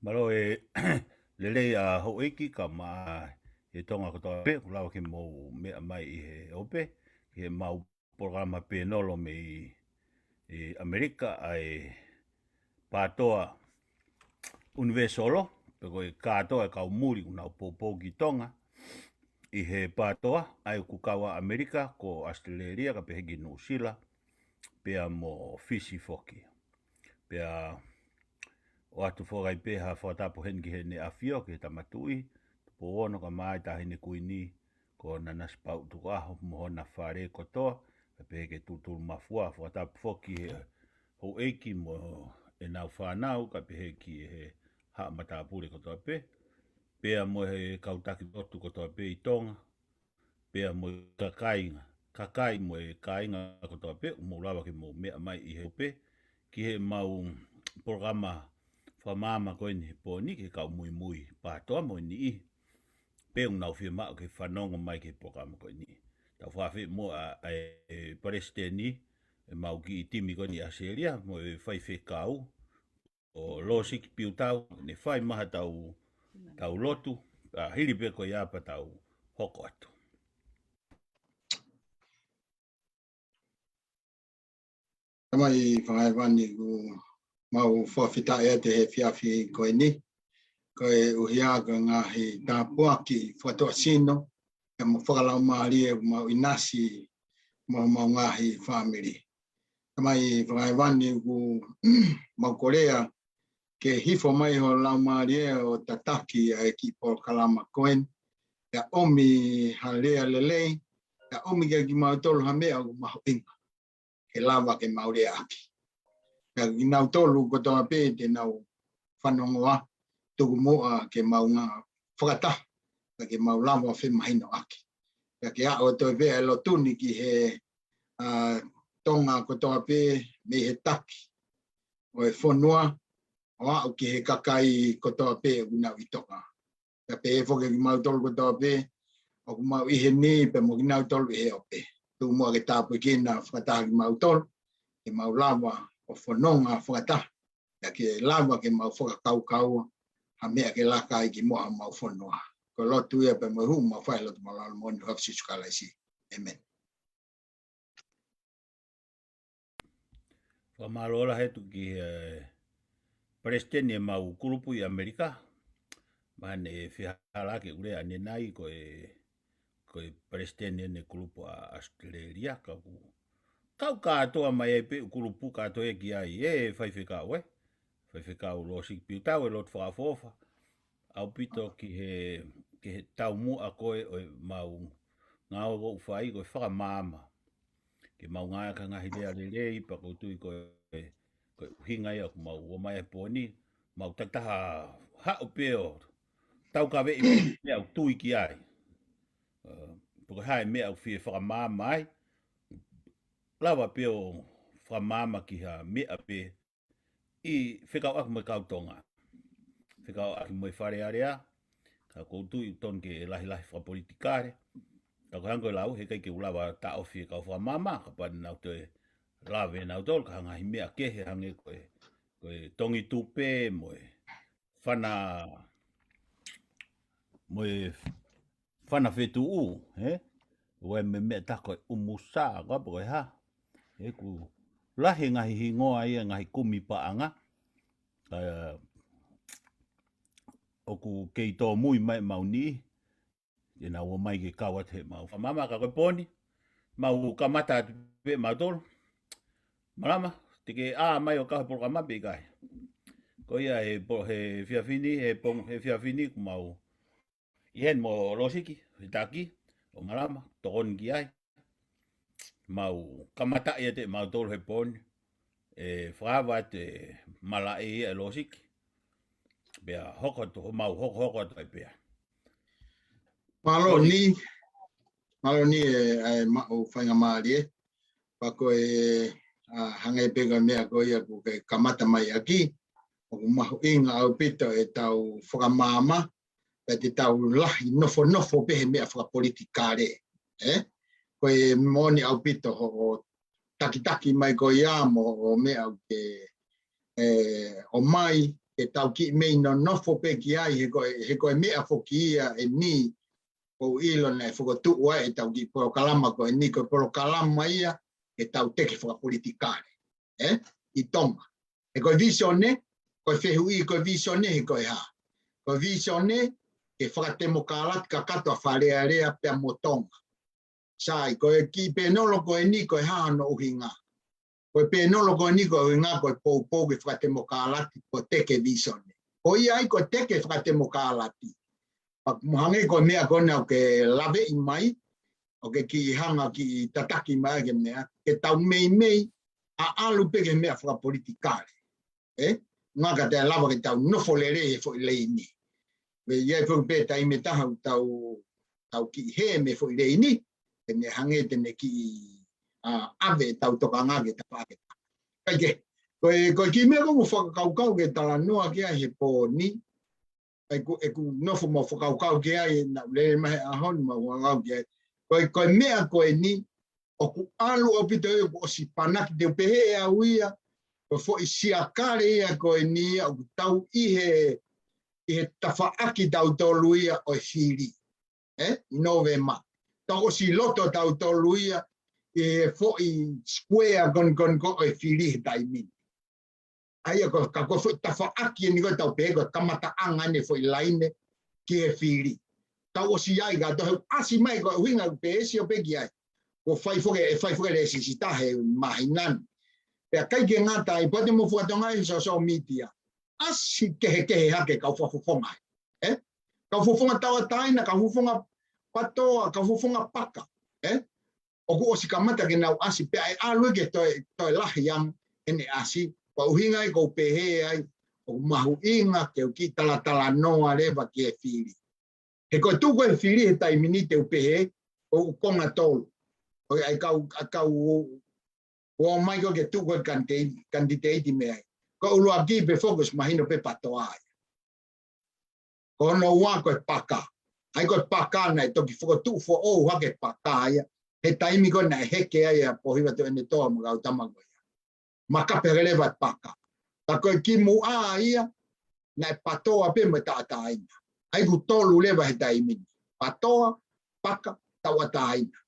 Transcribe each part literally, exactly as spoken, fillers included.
Mālō e lelei ʻa houʻeiki kae ʻumaʻā e Tonga kotoa pē, ʻoku lava ke mou meʻa mai ʻi he ope, ki heʻemau polokalama pēnolo mei ʻAmelika, ʻa e PATOA Universal, pe ko e kātoa e kau muli ʻoku nau poupou ki Tonga, ʻi he PATOA, ʻa ia ʻoku kau ai ʻAmelika, ko ʻAositelēlia, kae pehē ki Nuʻusila, pea mo Fisi foki. Pea ʻoatu foki ai pē ha fakatapu heni ki heʻene ʻafio, ki he Tama Tuʻi, Tupou Ono kae ʻumaʻā e Taʻahine Kuini, ko Nanasipauʻu Tukuʻaho mo hona fale kotoa, kae pehē ki he Tulutulumafua, fakatapu foki ki he houʻeiki mo ʻenau fānau, kae pehē ki he haʻa matāpule kotoa pē, pea mo e kau taki lotu kotoa pē ʻi Tonga, pea mo e kakai, kakai mo e kāinga kotoa pē, ʻoku mou lava ke mou meʻa mai ʻi he ope, ki heʻemau polokalama fakamaama ko eni he pō ni, ki he kau muimui PATOA mo e niʻihi pē ʻoku nau fiemaʻu ke fanongo mai ki he polokalama ko eni. Tau fakaafeʻi muʻa ʻa e Palesiteni, ʻemau kiʻi timi ko eni ʻi ʻAositelēlia, mo e faifekau, ʻo Losiki Piutau, ne fai mai haʻatau, tau lotu, ʻa, hili pē ko ia pea tau hoko atu. Tamai Fakaʻevani, ʻoku mau fakafetaʻi atu he efiafi ko eni, koeʻuhi ko e ngaahi tāpuaki fakatuʻasino, pea mo fakalaumālie ʻoku mau ʻinasi mo homau ngaahi fāmili. Tamai Fakaʻevani, ʻoku mau kolea ke hifo mai ho Laumālie ʻo tataki ʻa e kiʻi polokalama ko eni, pea ʻomi ha lea lelei, pea ʻomi kiate kimautolu ha meʻa ʻoku mahuʻinga ke lava ke mau leaʻaki. Pea kinautolu kotoa pē te nau fanongoa, tuku muʻa ke mau ngāue fakataha, pea ke mau lava femahinoʻaki. Pea ke aʻu atu pē ʻa e lotu ni ki he, ʻa, Tonga kotoa pē mei he taki ʻo e fonua, ʻo aʻu ki he kakai kotoa pē ʻoku nau ʻi Tonga. Pea pehē foki kiate kimautolu kotoa pē ʻoku mau ʻi heni pea mo kinautolu ʻi he ope. Tuku muʻa ke tāpuekina fakataha kimautolu, ke mau lava ʻo fononga fakataha, pea ke lava ke mau fakakaukau ha meʻa ke laka ai ki muʻa homau fonua. Ko e lotu ia pea mo e hū mau fai, lotu mālōlō moʻoni ʻi he huafa ʻo Sīsū Kalaisi. ʻĒmeni. Fakamālō lahi atu ki he Palesiteni ʻemau kulupu ʻi ʻAmelika, mo ʻene fehālaaki ʻo lea ʻanenai ko e, ko e Palesiteni ʻene kulupu ʻa ʻAositelēlia, ka ʻoku kau kātoa mai ai pē ʻū kulupu kātoa ia ki ai, ʻe faifekau, ʻe faifekau Losiki Piutau, ʻe lotu fakaʻofoʻofa ʻaupito ki he, ki he taumuʻa ko ē ʻo ʻemau ngāue ʻoku fai ko e fakamaama. Ke mau ngāueʻaki ha ngaahi lea lelei, pea ʻoku ou tui ko e, ko e ʻuhinga ia ʻoku mau ō mai he pō ni, mau takitaha haʻu pē ʻo taukaveʻi pē meʻa ʻoku tui ki ai. ʻE, pe ko e hā e meʻa ʻoku fie fakamaama ai, lava pē ʻo fakamaama ki ha meʻa pē ʻi fekauʻaki mo e kau Tonga. Fekauʻaki mo e Fale Alea, ka ʻoku ou tui ʻoku totonu ke lahilahi fakapolitikale. Ka ko e hangē ko e lau, heʻikai ke u lava taʻofi e kau fakamaama, kapau naʻa nau toe lave nautolu ki ha ngaahi meʻa kehe hangē ko e, ko e tongi tupe mo e fana, mo e fana fetuʻu, ē? ʻOku ʻi ai e meʻa ʻe taha ko e ʻumusā, ko e hā pē ko e hā. ʻOku lahi e ngaahi hingoa ia, ngaahi kumi paʻanga. ʻA, ʻoku kei tōmui mai ʻemau niʻihi, ke nau ō mai ke kau atu heʻemau fakamaama, ka ko e pō ni, mau kamata atu pē mautolu. Malama, te ke ʻā mai ʻo kau he polokalama pe ʻikai? Ko ia he pō, he efiafi ni, he pō, he efiafi ni ʻoku mau ʻi heni mo Losiki, he taki, ʻo Malama, tokoni ki ai. Mau kamataʻi atu ʻe mautolu he pō ni, ʻe fakaava atu e malaʻe ia ʻe Losiki. Pea hoko atu, mau hokohoko atu ai pē. Mālō Losiki. Ni, mālō ni e, e maʻu faingamālie. Pea ko e, ʻa, hangē pē ko e meʻa ko ia ʻoku ke kamata mai ʻaki, ʻoku mahuʻinga ʻaupito ʻetau fakamaama, pea te tau lahi nofonofo pē he meʻa fakapolitikale, ē? Ko e moʻoni ʻaupito hoʻo takitaki mai ko ia mo hoʻo meʻa ʻoku ke, ē, ʻomai, ke tau kiʻi mei nonofo pē ki ai, he ko e, he ko e meʻa foki ia eni, ʻoku ou ʻilo naʻe fokotuʻu ai ʻetau kiʻi polokalama ko eni, ko e polokalama ia ke tau teke fakapolitikale, ē? ʻI Tonga. He ko e vīsone, ko e fehuʻi ko e vīsone he ko e hā. Ko e vīsone ke fakatemokalati kakato ʻa Fale Alea pea mo Tonga. Sai, ko e kiʻi pēnolo ko eni ko e hā hono ʻuhinga. Ko e pēnolo ko eni ko e ʻuhinga ko e poupou ke fakatemokalati ko e teke vīsone. Ko ia ai ko e teke fakatemokalati. Pea mo hangē ko e meʻa ko ena ʻoku ke laveʻi mai, ʻoku ke kiʻi hanga kiʻi tataki mai ke meʻa, ke tau meimei ʻalu pē ki he meʻa fakapolitikale. Ē? Ngata ʻe lava ke tau nofo lelei he foʻi leini. Pea ʻi ai foki pē taimi ʻe taha ʻoku tau, tau kiʻi hē mei he foʻi leini, te ne hangē te ne kiʻi, ʻa, ʻave ʻetau tokanga ke tapa ke. Kae kehe, ko e, ko e kiʻi meʻa ko ē ʻoku ou fakakaukau ke talanoa ki ai he pō ni, ʻa ia ʻoku, ʻoku ou nofo mo fakakaukau ki ai, naʻa ku lele mai he ʻaho ni mo fakakaukau ki ai. Ko e, ko e meʻa ko eni, ʻoku ʻalu ʻaupito ia kuo ʻosi panaki te u pehē ʻe au ia, ko e foʻi siakale ia ko eni ia ʻoku tau ʻi he, ʻi he tafaʻaki tautolu ia ʻo e fili. Ē? ʻI Nōvema. Tau ʻosi loto tautolu ia ʻi he foʻi sikuea konikoni ko ē ʻo e fili he taimi ni. ʻA ia ko, ka ko e foʻi tafaʻaki eni ko ē tau pehē ko e kamataʻanga eni foʻi laine ki he fili. Tau ʻosi ai ka tau ʻasi mai ko e ʻuhinga ʻoku pehē sio pē ki ai. Ko e fai foki, ʻe fai foki e lēsisita he māhina ni. Pea ʻikai ke ngata ai, pea te mou fakatokangaʻi he social media. ʻAsi kehekehe hake kau fakafofonga ai. Ē? Kau fofonga tauʻatāina, kau fofonga patoa, kau fofonga paka. Ē? ʻOku ʻosi kamata ke nau ʻasi pea ʻe ʻalu ke toe, toe lahi ange ʻene ʻasi, ko e ʻuhinga ia ʻoku ou pehē ai, ʻoku mahuʻinga ke u kiʻi talatalanoa leva ki he fili. He ko e tuʻu ko ē he fili he taimi ni te u pehē, ʻoku konga tolu. ʻOku ʻi ai kau, ʻa e kau ō mai ko ē ke tuʻu ko ē he kanitei-, kanititeiti mei ai. Ko e ʻuluaki pē foki ʻosi mahino pē patoa ia. Ko hono ua ko e paka. ʻA ia ko e paka naʻe toki fokotuʻu foʻou hake paka ia. He taimi ko ē naʻe heke ai ʻa Pōhiva Tuʻiʻonetoa mo Gautama ko ia. Makape hake leva e paka. Ka ko e kimuʻa ia, naʻe patoa pē mo e tauʻatāina. ʻA ia ʻoku tolu leva he taimi ni. Patoa, paka, tauʻatāina.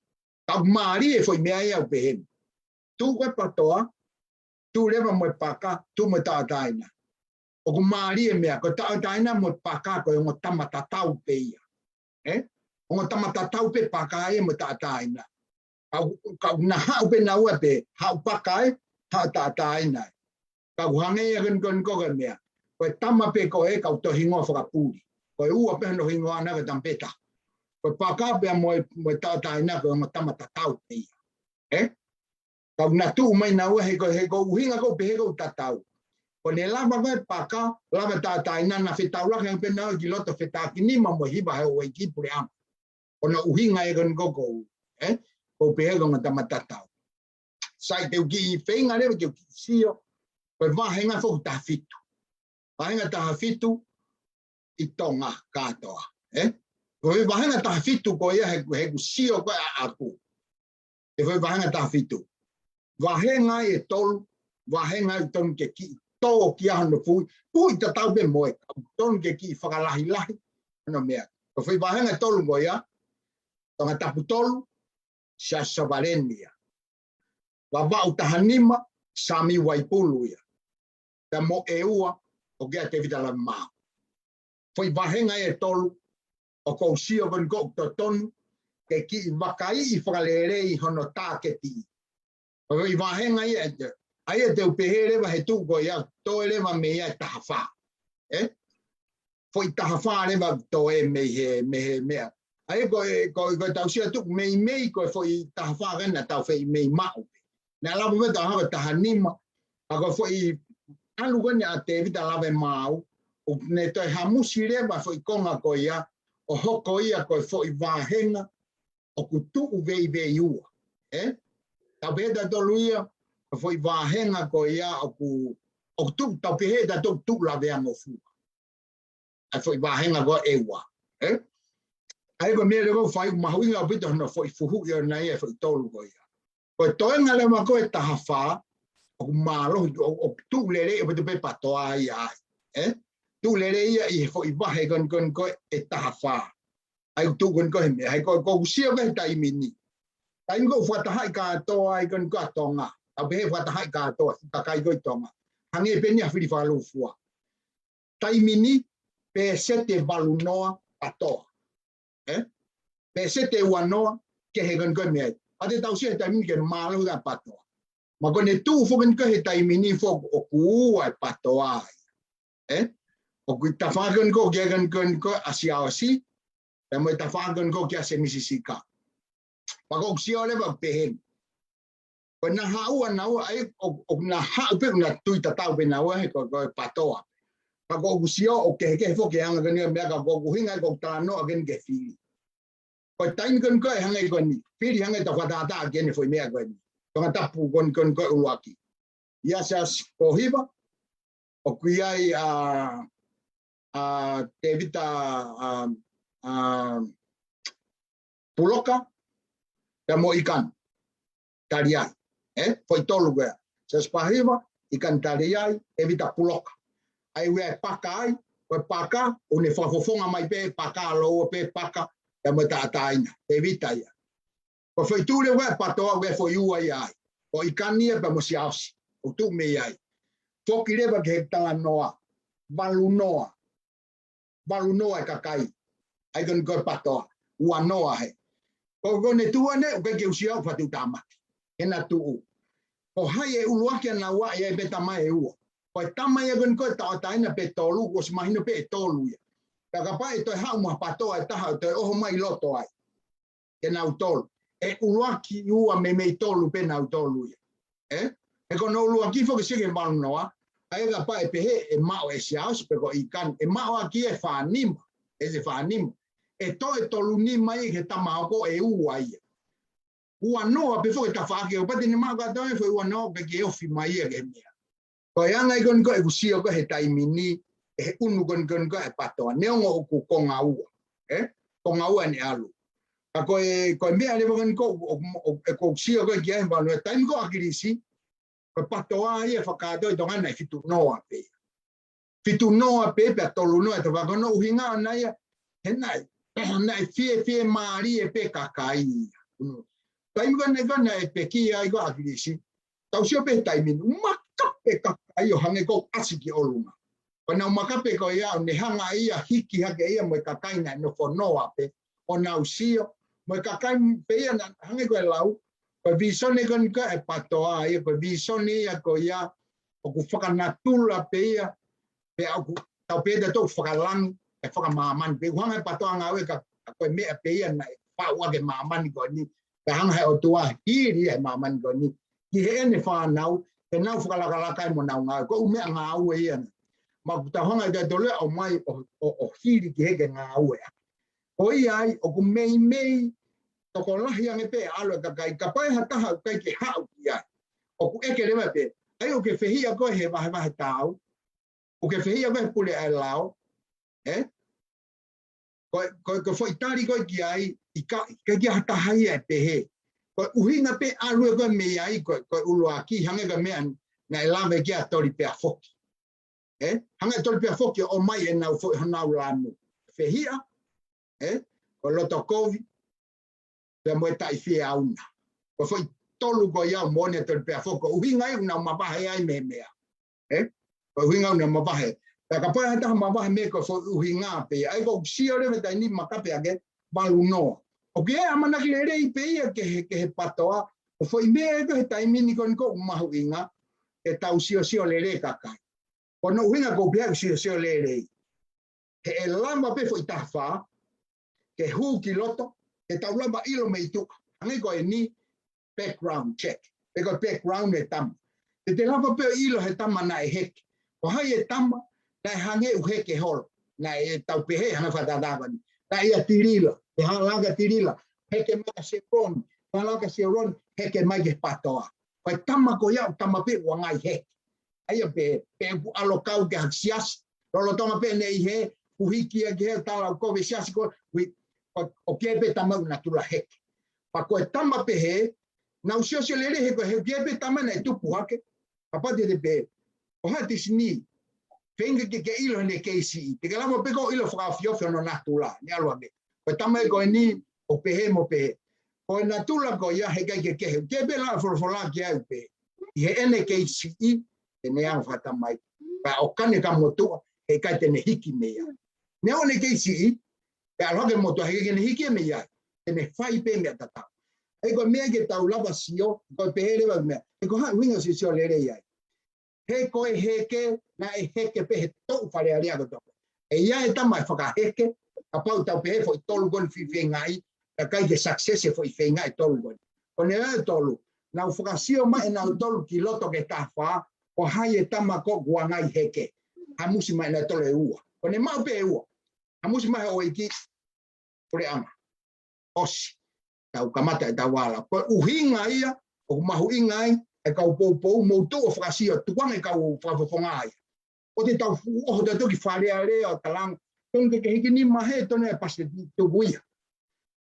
Ka ʻoku mālie e foʻi meʻa ia ʻoku pehē ni. Tuʻu ko ē patoa, tuʻu leva mo e paka, tuʻu mo e tauʻatāina. ʻOku mālie e meʻa, ko e tauʻatāina mo e paka ko e ongo tama tatau pē ia. Ē? Ongo tama tatau pē paka ia mo e tauʻatāina. Ka ʻoku, ka ʻoku na haʻu pē naua pē, haʻu paka ē, haʻu tauʻatāina ē. Ka ʻoku hangē ia konikoni ko e meʻa. Ko e tama pē ko ē ka ʻoku toe hingoa fakapuli. Ko e ua pē hono hingoa naʻa ko e tama pē taha. Ko e paka pea mo e, mo e tauʻatāina ko e ongo tama tatau pē ia. Ē? Ka ʻoku na tuʻu mai naua he ko, he ko e ʻuhinga ʻoku ou pehē ʻoku tatau. Ko ʻene lava ko ē paka, lava tauʻatāina naʻa fetaulaki ange pē naua ki loto fetakinima mo e hiva he ʻo e kiʻi puleʻanga. Ko hono ʻuhinga ia konikoni ʻoku ou, ē? ʻOku ou pehē ko e ongo tama tatau. Sai te u kiʻi feinga leva ke u kiʻi sio, ko e vāhenga foki taha fitu. Vāhenga taha fitu ʻi Tonga kātoa, ē? Ko e vāhenga taha fitu ko ia he, he ʻoku sio ko ē ʻaʻaku. He ko e vāhenga taha fitu. Vāhenga ʻe tolu, vāhenga ʻe tolu ke kiʻi tō ki ai hono fui, fui tatau pē mo e, tonu ke kiʻi fakalahilahi, hono meʻa. Ko e foʻi vāhenga ʻe tolu ko ia, Tongatapu tolu, Siaosi Savaleni ia. Vavaʻu taha nima, Sami Vaipulu ia. Pea mo e ua, ʻoku ʻia Tēvita Lavemaau. Foʻi vāhenga ʻe tolu, ʻoku ou sio konikoni ʻoku totonu, ke kiʻi vakaiʻi fakalelei hono tāketi. Foʻi vāhenga ia ʻe te, ʻa ia te u pehē leva he tuʻu ko ia, toe leva mei ai taha fā. Ē? Foʻi taha fā leva toe mei he, mei he meʻa. ʻA ia ko e, ko, ko e tau sio tuʻu meimei ko e foʻi taha fā ko ē naʻa tau fei mei maʻu. Naʻe lava pē taha ko e taha nima. ʻA ko e foʻi ʻalu ko eni ʻa Tēvita Lavemaau. ʻO ne toe hamusi leva foʻi konga ko ia. ʻO hoko ia ko e foʻi vāhenga ʻoku tuʻu veiveiua. Ē? Tau pehē tautolu ia, ko e foʻi vāhenga ko ia ʻoku, ʻoku tuʻu, tau pehē tautolu tuʻu laveangofua. ʻA e foʻi vāhenga ko ē ua. Ē? ʻA ia ko e meʻa leva ʻoku fai mahuʻinga ʻaupito hono foʻi fuhu ia ʻona ia foʻi tolu ko ia. Ko e toenga leva ko ē taha fā, ʻoku mālohi, ʻo, ʻoku tuʻu lelei ʻaupito pē patoa ia ai. ē? Tuʻu lelei ia ʻi he foʻi vahe ko eni ko eni ko e taha fā. ʻA ia ʻoku tuʻu ko eni ko e meʻa, ʻa ia ko, ko ʻeku sio ko e he taimi ni. Taimi ko ē ʻoku fakatahaʻi kātoa ai ko eni ko e Tonga. Tau pehē fakatahaʻi kātoa, kakai ko ē ʻi Tonga. Hangē pē eni ʻa Fili Fakalūkufua. Taimi ni, pēseti ʻe valu noa PATOA. Ē? Pēseti ʻe ua noa, kehe ko eni ko e meʻa. Pea te tau sio he taimi ni ke mālohi ʻa e PATOA. Ma ko ʻene tuʻu foki ko ē he taimi ni foki ʻoku ua e PATOA ai. Ē? ʻOku ʻi he tafaʻaki ko eni ko ē, ko eni ko ē ʻa Siaosi, pea mo e tafaʻaki ko eni ko ē ʻa Semisi Sika. Pea ko ʻeku sio leva ʻoku pehē ni. Ko e na haʻu ʻa naua ai, ʻo, ʻo na haʻu pē, ʻo na tui tatau pē naua he ko, ko e PATOA. Pea ko ʻeku sio ʻoku kehekehe foki e anga ko eni e meʻa ka ko ʻeku ʻuhinga ko ʻeku talanoa ko eni ki he fili. Ko e taimi ko eni ko ē hangē ko eni, fili hangē ʻetau fakatātā ki heʻene foʻi meʻa ko eni. Tongatapu ko eni ko eni ko e ʻuluaki. ʻIa Siaosi Pōhiva, ʻoku ʻi ai ʻa, ʻa Tēvita, ʻa, ʻa Puloka, pea mo ʻIkani Taliai. Ē? Foʻi tolu ko ia. Siaosi Pōhiva, ʻIkani Taliai, Tēvita Puloka. ʻA ia ʻoku ʻi ai e paka ai, ko e paka, ʻoku ne fakafofonga mai pē, paka, lōua pē, paka, pea mo e taʻataʻeina, Tēvita ia. Ko e foʻi tuʻu leva e PATOA ʻoku ʻi ai e foʻi ua ia ai. Ko ʻIkani ia pea mo Siaosi. ʻOku tuʻu mei ai. Foki leva ki he talanoa. Valu noa. Valu noa e kakai. ʻA ia ko eni ko e PATOA. Ua noa he. Ko, ko ʻene tuʻu ʻanai, ʻoku ʻikai ke u sio au fatu tamaki. He na tuʻu. Ko hai e ʻuluaki ʻa naua ʻi ai pē tama ʻe ua. Ko e tama ia ko eni ko e taʻataʻeina pē tolu, kuo ʻosi mahino pē ʻe tolu ia. Pea kapau ʻe toe haʻu mo ha PATOA ʻe taha, ʻe toe ʻoho mai loto ai. Ke nau tolu. ʻE ʻuluaki ua meimei tolu pē nau tolu ia. Ē? He ko hono ʻuluaki foki sio ki he valu noa, ʻa ia kapau ʻe pehē ʻe maʻu ʻe Siaosi pe ko ʻIkani, ʻe maʻu ʻaki e fā nima, ʻe se fā nima. ʻE toe tolu nima ia ki he tama hoko ʻe ua ia. Ua noa pē foki e tafaʻaki, ʻo pati ne maʻu kātoa e foʻi ua noa, ʻoku ʻikai ke ofi mai ia ki he meʻa. Ko e anga ia ko eni ko ē ʻeku sio ko ē he taimi ni, ʻe he ʻunu ko eni ko eni ko ē e PATOA. Neongo ʻoku konga ua. Ē? Konga ua ʻene ʻalu. Ka ko e, ko e meʻa leva ko eni ko ē, ʻo, ʻo, ʻo, ʻeku sio ko ē ki ai, valu e taimi ko ē ʻa ʻAkilisi, ko e PATOA ia fakatoi Tonga naʻe fitu noa pē. Fitu noa pē, pea tolu noa, ʻe tava ko hono ʻuhinga ʻana ia, he naʻe, naʻe fie, fiemālie pē kakai ia. Taimi ko ē naʻe, ko ē naʻe pekia ai ko ē ʻAkilisi. Tau sio pē he taimi ni, makape kakai ʻo hangē ko e ʻasi ki ʻolunga. Ko ʻenau makape ko ia, ʻo ne hanga ia hiki hake ia mo e kakai naʻe nofo noa pē, ʻo nau sio, mo e kakai pē ia naʻe hangē ko e lau, ko e vīsone ko eni ko ē e PATOA ia, ko e vīsone ia ko ia, ʻoku fakanatula pē ia, pea ʻoku tau pehē ʻe tautolu fakalangi, ʻe fakamāmani. Pea ʻoku hanga ʻe he PATOA ngāue ka, ka ko e meʻa pē ia naʻe faʻu ʻaki e māmani ko eni. Pea hanga ʻe he ʻOtua hili ʻa e māmani ko eni. Ki heʻene fānau, ke nau fakalakalaka ai mo nau ngāue. Ko e ʻū meʻangāue ia na. Ma ʻoku tau hanga ʻe tautolu ia ʻo ʻomai ʻo, ʻo, ʻo hili ki he ke ngāue. Ko ia ai, ʻoku meimei, tokolahi ange pē ʻalu e kakai, kapau ʻe ha taha ʻoku ʻikai ke haʻu ki ai. ʻOku ʻeke leva pē, ʻa ia ʻoku ke fehiʻa koe he vahevahe taau, ʻoku ke fehiʻa koe he pule ʻa e lao, ē? Ko, ko, ko e foʻi tali ko ē ki ai, ʻikai, ʻikai ke ʻi ai ha taha ia ʻe pehē. Ko e ʻuhinga pē ʻalu ē ko ē mei ai, ko, ko e ʻuluaki, hangē ko e meʻa naʻe lave ki ai ʻa Tolipea foki. Ē? Hangē ʻa Tolipea foki ʻo ʻomai ʻenau foʻi honau lanu. Fehiʻa, ē? Ko e loto kovi, pea mo e taʻi fie ʻauna. Ko e foʻi tolu ko ia ʻoku moʻoni ʻa Tolipea foki, ko e ʻuhinga ia ʻoku nau mavahe ai mei he meʻa. Ē? Ko e ʻuhinga ʻoku nau mavahe. Pea kapau ʻe ha taha mavahe mei he ko e foʻi ʻuhinga pē ia. ʻA ia ʻoku ou sio leva he taimi ni makape ange, valu noa. ʻOku ʻi ai e ʻamanaki lelei pē ia ki he, ki he PATOA, ko e foʻi meʻa ē ko ē he taimi ni ko eni ʻoku mahuʻinga, ke tau siosio lelei kakai. Ko hono ʻuhinga ʻoku ou pehē ʻoku siosio lelei. He ʻe lava pē foʻi taha fā, ke hū ki loto, ke tau lava ʻilo mei tuʻa. Hangē ko eni, background check. Pe ko e background e tama. Te te lava pē ʻo ʻilo he tama naʻe heke. Ko hai e tama, naʻe hangē ʻoku heke holo. Naʻe tau pehē, hangē fakatātā ko eni. Naʻe ʻia Tilila, ʻe hala ʻa Tilila. Heke mai kia Sieroni, hala ʻa Sieroni, heke mai ki he PATOA. Ko e tama ko ia ʻoku tama pē ʻoku ngali heke. ʻA ia pē, pē ʻoku ʻalu ʻo kau ki ha siasi. Lolotonga pē ʻene ʻi hē, ʻoku hiki ia ki hē, tala ʻoku kovi e siasi ko, ui, ʻo, ʻoku ʻi ai pē tama ʻoku natula heke. Pea ko e tama pehē, nau siosio lelei he ko e, he ʻoku ʻi ai pē tama naʻe tupu hake. Pea pati te pē, ʻo ha tisini. Feinga ke ke ʻilo ʻene kei siʻi. Te ke lava pē koe ʻo ʻilo fakaofiofi hono natula. Ne ʻalu ake. Ko e tama ko eni, ʻoku pehē mo pehē. Ko e natula ko ia heʻikai ke kehe. Ke pē la folofola ki ai pē. ʻI heʻene kei siʻi, te ne anga fakatamai. Pea ʻoka ne ka motuʻa, heʻikai te ne hiki mei ai. Ne ʻoka ne kei siʻi, pea ʻalu hake motuʻa heʻikai ke ne hiki mei ai. Te ne fai pē meʻa tatau. ʻA ia ko e meʻa ke tau lava sio, ko e pehē leva meʻa. He ko e hā e ʻuhinga sio lelei ai. He ko e heke, naʻe heke pē he toʻu Fale Alea ko e toʻu. ʻE ʻi ai e tama ʻe fakaheke, kapau tau pehē foʻi tolu ko eni fefeingaʻi, ka ʻikai ke success e foʻi feingaʻi tolu ko eni. Ko ʻene ʻe tolu, nau fakasio mai ʻenau tolu ki loto ki he taha fā, ko hai e tama ko ē ʻoku ngali heke. Hamusi mai ʻenau tolu ʻe ua. Ko ʻene maʻu pē ʻe ua. Hamusi mai houʻeiki, puleʻanga. ʻOsi. Tau kamata ʻetau vala. Ko e ʻuhinga ia, ʻoku mahuʻinga ai, e kau poupou, mou tuʻu ʻo fakasio, tukuange kau fakafofonga ia. ʻO te tau fuʻu ʻoho tautolu ki Fale Alea ʻo talanga. Tonu ke ke hiki nima he tonu e pasi tuku ia.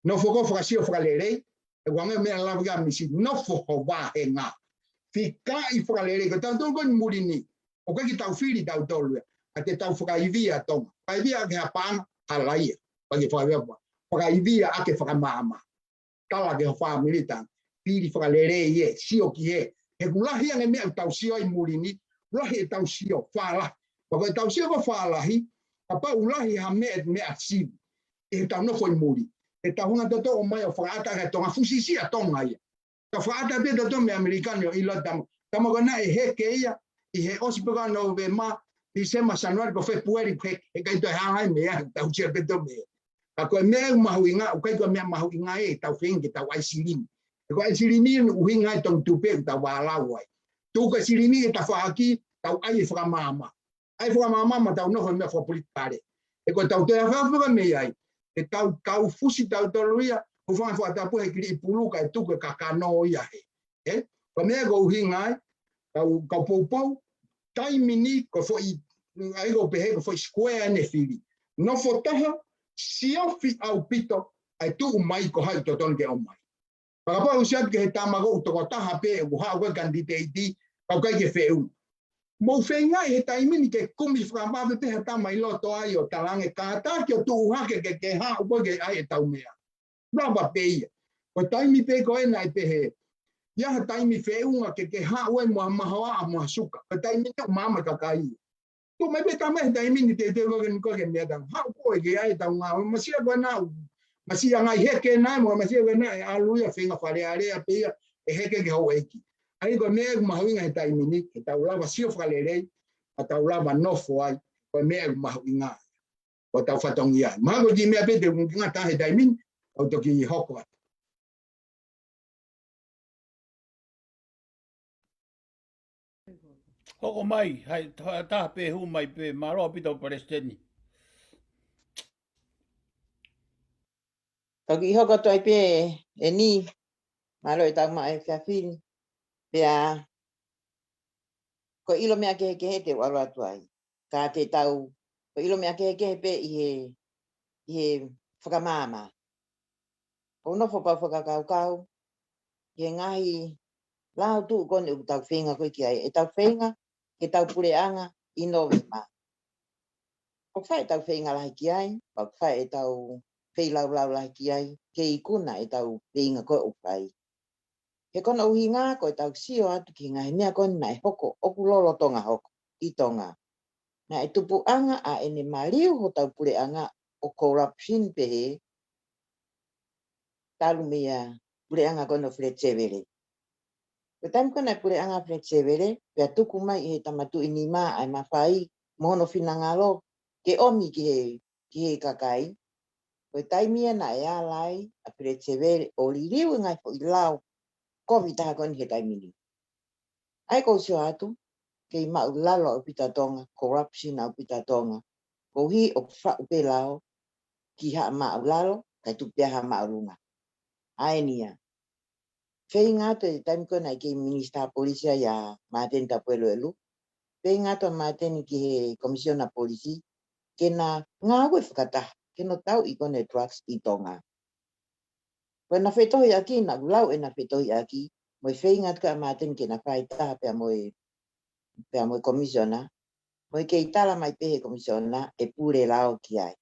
Nofo ko ē ʻo fakasio fakalelei, ʻe ua ngai meʻa lava ia misi, nofo ho vāhenga. Fikaʻi fakalelei, ko tautolu ko eni muli ni. ʻOku ʻikai ke tau fili tautolu ia. ʻA te tau fakaivia Tonga. Fakaivia ʻaki ha paʻanga, hala ia. Paki fakaivia, fakaivia ʻaki e fakamaama. Tala ki ho fāmili tanga. Fili fakalelei ē, sio ki he. He ʻoku lahi ange meʻa ʻoku tau sio ai muli ni, lahi ʻetau sio, fālahi. Pea ko ʻetau sio ko ē fālahi, kapau ʻoku lahi ha meʻa, meʻa sivi. ʻI heʻetau nofo ʻi muli. ʻE tau hanga tautolu ʻo ō mai ʻo fakaʻata ʻaki e Tonga, fusi siʻa Tonga ia. Ka fakaʻata pē tautolu mei ʻAmelika ni ʻo ʻilo tama. Tama ko ena ʻe heke ia, ʻi he ʻosi pē ko ē Nōvema, Tīsema, Sānuali, ko Fēpueli, he, heʻikai toe hanga ai meʻa, tau sio pē tautolu meʻa. Ka ko e meʻa ʻoku mahuʻinga, ʻoku ʻikai ko e meʻa mahuʻinga ʻe tau feinga ke tau ʻai silini. He ko e ʻai silini ʻoku ʻuhinga ai e Tonga Tupe ʻoku tau vālau ai. Tuku e silini ki he tafaʻaki, tau ʻai e fakamaama. ʻAi fakamaama mo tau nofo he meʻa fakapolitikale. He ko e tau toe afafa mei ai. He tau kau fusi tautolu ia, ʻo fanga fakatapu he kiliʻi pulu kae tuku e kakano ia he. He? Ko e meʻa ʻoku ʻuhinga ai, kau, kau poupou, taimi ni ko e foʻi, ʻa ia ʻoku pehē ko e foʻi square ʻene fili. Nofo taha, siofi ʻaupito, ʻa e tuʻu mai ko hai ʻoku totonu ke ō mai. Fakapapauʻi atu ki he tama ko ē ʻoku tokotaha pē, ʻoku haʻu ko ē kanititeiti, ka ʻoku ʻikai ke feʻunga. Mou feingaʻi he taimi ni ke kumi fakavave pē ha tama ʻi loto ai ʻo talaange kātaki ʻo tuʻu hake ke, ke haʻu ko ē ke ʻai ʻetau meʻa. Lava pē ia. Ko e taimi pē ko ē naʻe pehē. ʻI ai ha taimi feʻunga ke, ke haʻu ai mo ha mahoaʻa mo ha suka. Ko e taimi ni ʻoku maama e kakai. Tuʻu mai pē tama he taimi ni te, te ko ke, ko ke meʻa tau. Haʻu ko ē ke ʻai ʻetau ngāue. Masia ko ena, masia ngai heke nai, mo masia ko ena ʻe ʻalu ia feinga Fale Alea pē ia, ʻe heke ki houʻeiki. ʻA ia ko e meʻa ʻoku mahuʻinga he taimi ni, ke tau lava sio fakalelei, ʻa tau lava nofo ai, ko e meʻa ʻoku mahuʻinga. Ko ʻetau fatongia. Mahalo ko e kiʻi meʻa pē te u ngata he taimi ni, ʻo toki hoko atu. Hoko mai, hai, ta-, taha pē hū mai pē, mālō ʻaupito Palesiteni. Toki hoko atu ai pē eni, mālō e tau maʻu e fiefia ni, pea ko e ʻilo meʻa kehekehe te u ʻalu atu ai. Ka te tau, ko e ʻilo meʻa kehekehe pē ʻi he, ʻi he fakamaama. ʻOku ou nofo pē ʻo fakakaukau, ʻi he ngaahi lau tuʻu ko eni ʻoku tau feinga ko ē ki ai, ʻetau feinga, ke tau puleʻanga ʻi Nōvema. ʻOku fai ʻetau feinga lahi ki ai, ʻoku fai ʻetau feilaulau lahi ki ai, ke ikuna ʻetau feinga ko ē ʻoku fai. He ko hono ʻuhinga ko ʻetau sio atu ki he ngaahi meʻa ko eni naʻe hoko ʻoku lolotonga hoko ʻi Tonga. Naʻe tupuʻanga ʻa ʻene maliu hotau puleʻanga ʻo corruption pehē talu mei he puleʻanga ko eni ʻo Fred Sevele. Ko e taimi ko ē naʻe puleʻanga Fred Sevele, pea tuku mai ʻe he Tama Tuʻi Nima ʻa e mafai mo hono finangalo ke ʻomi ki he ki he kakai, ko e taimi ia naʻe ala ai ʻa Fred Sevele ʻo liliu e ngaahi foʻi lao kovi taha ko eni he taimi ni. ʻA ia ʻoku ou sio atu, kei maʻulalo ʻaupito ʻa Tonga, corruption ʻaupito ʻa Tonga. Koeʻuhi ʻoku faʻu pē lao ki Haʻa Maʻulalo, kae tuku pē ʻa Haʻa Maʻulunga. ʻA eni ia. Feinga atu e taimi ko ē naʻe kei Minisitā Polisi ai ʻa Māteni Tapueluelu. Feinga atu ʻa Māteni ki he Komisiona Polisi, ke na ngāue fakataha, ke nau tauʻi ko eni e drugs ʻi Tonga. Ko ʻena fetohiʻaki, naʻa ku lau ʻena fetohiʻaki, mo e feinga atu ko ē ʻa Māteni ke na fai taha pea mo e, pea mo e Komisiona, Mo e kei tala mai pē he komisiona ʻe pule lao ki ai.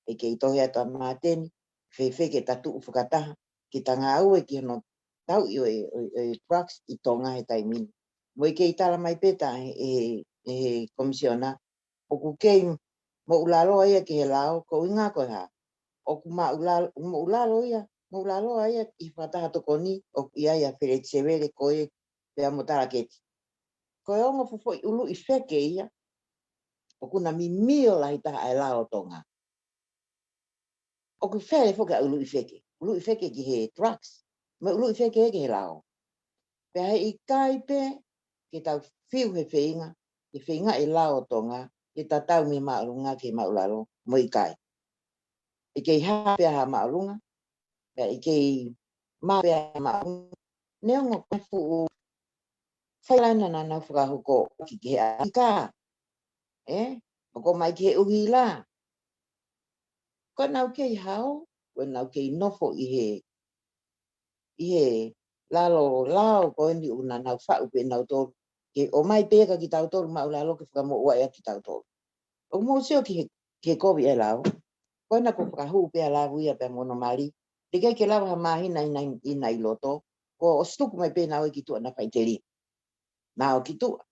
ʻE kei tohi atu ʻa Māteni, fēfē ke ta tuʻu fakataha, ke ta ngāue ki hono tauʻi ʻo e, ʻo e, ʻo e drugs ʻi Tonga he taimi ni. Mo e kei tala mai pē ʻe he, ʻe he komisiona, ʻoku kei moʻulaloa ia ki he lao, ko e ʻuhinga ko e hā. ʻOku moʻulalo, moʻulalo ia, moʻulaloa ia ʻi he fakataha tokoni, ʻoku ʻi ai ʻa Feleti Sevele ko ē pea mo Talaketi. Ko e ongo foʻi ʻuluʻi feke ia, ʻoku na mimio lahi taha ʻa e lao ʻo Tonga. ʻOku fele foki ʻa e ʻuluʻi feke. ʻUluʻi feke ki he drugs. Mo e ʻuluʻi feke ki he lao. Pea heʻikai pē ke tau fiu he feinga, ke feinga e lao ʻo Tonga, ke tatau mei māʻolunga ki māʻulalo, mo e ʻikai. ʻE kei hā pē ha māʻolunga, pea ʻe kei mā pē ha māʻolunga. Neongo ko e fuʻu failaina naʻa nau fakahoko ki he ʻaika. ʻE, ʻo ko mai ki he ʻuhila. Ko ʻenau kei hao, ko ʻenau kei nofo ʻi he, ʻi he lalo lao ko eni ʻoku nau faʻu pē nautolu. Ke ʻomai pē ka kitautolu māʻulalo ke fakamoʻua ʻa kitautolu. ʻOku mou sio ki he, ki he kovi e lao. Ko ena ko e fakahū pē ʻa Lavu ia pea mo hono mali. Teʻeki ke lava ha māhina ʻi na, ʻi na ʻi loto. Ko ʻosi tuku mai pē naua ki tuʻa na faʻiteliha. Naua ki tuʻa.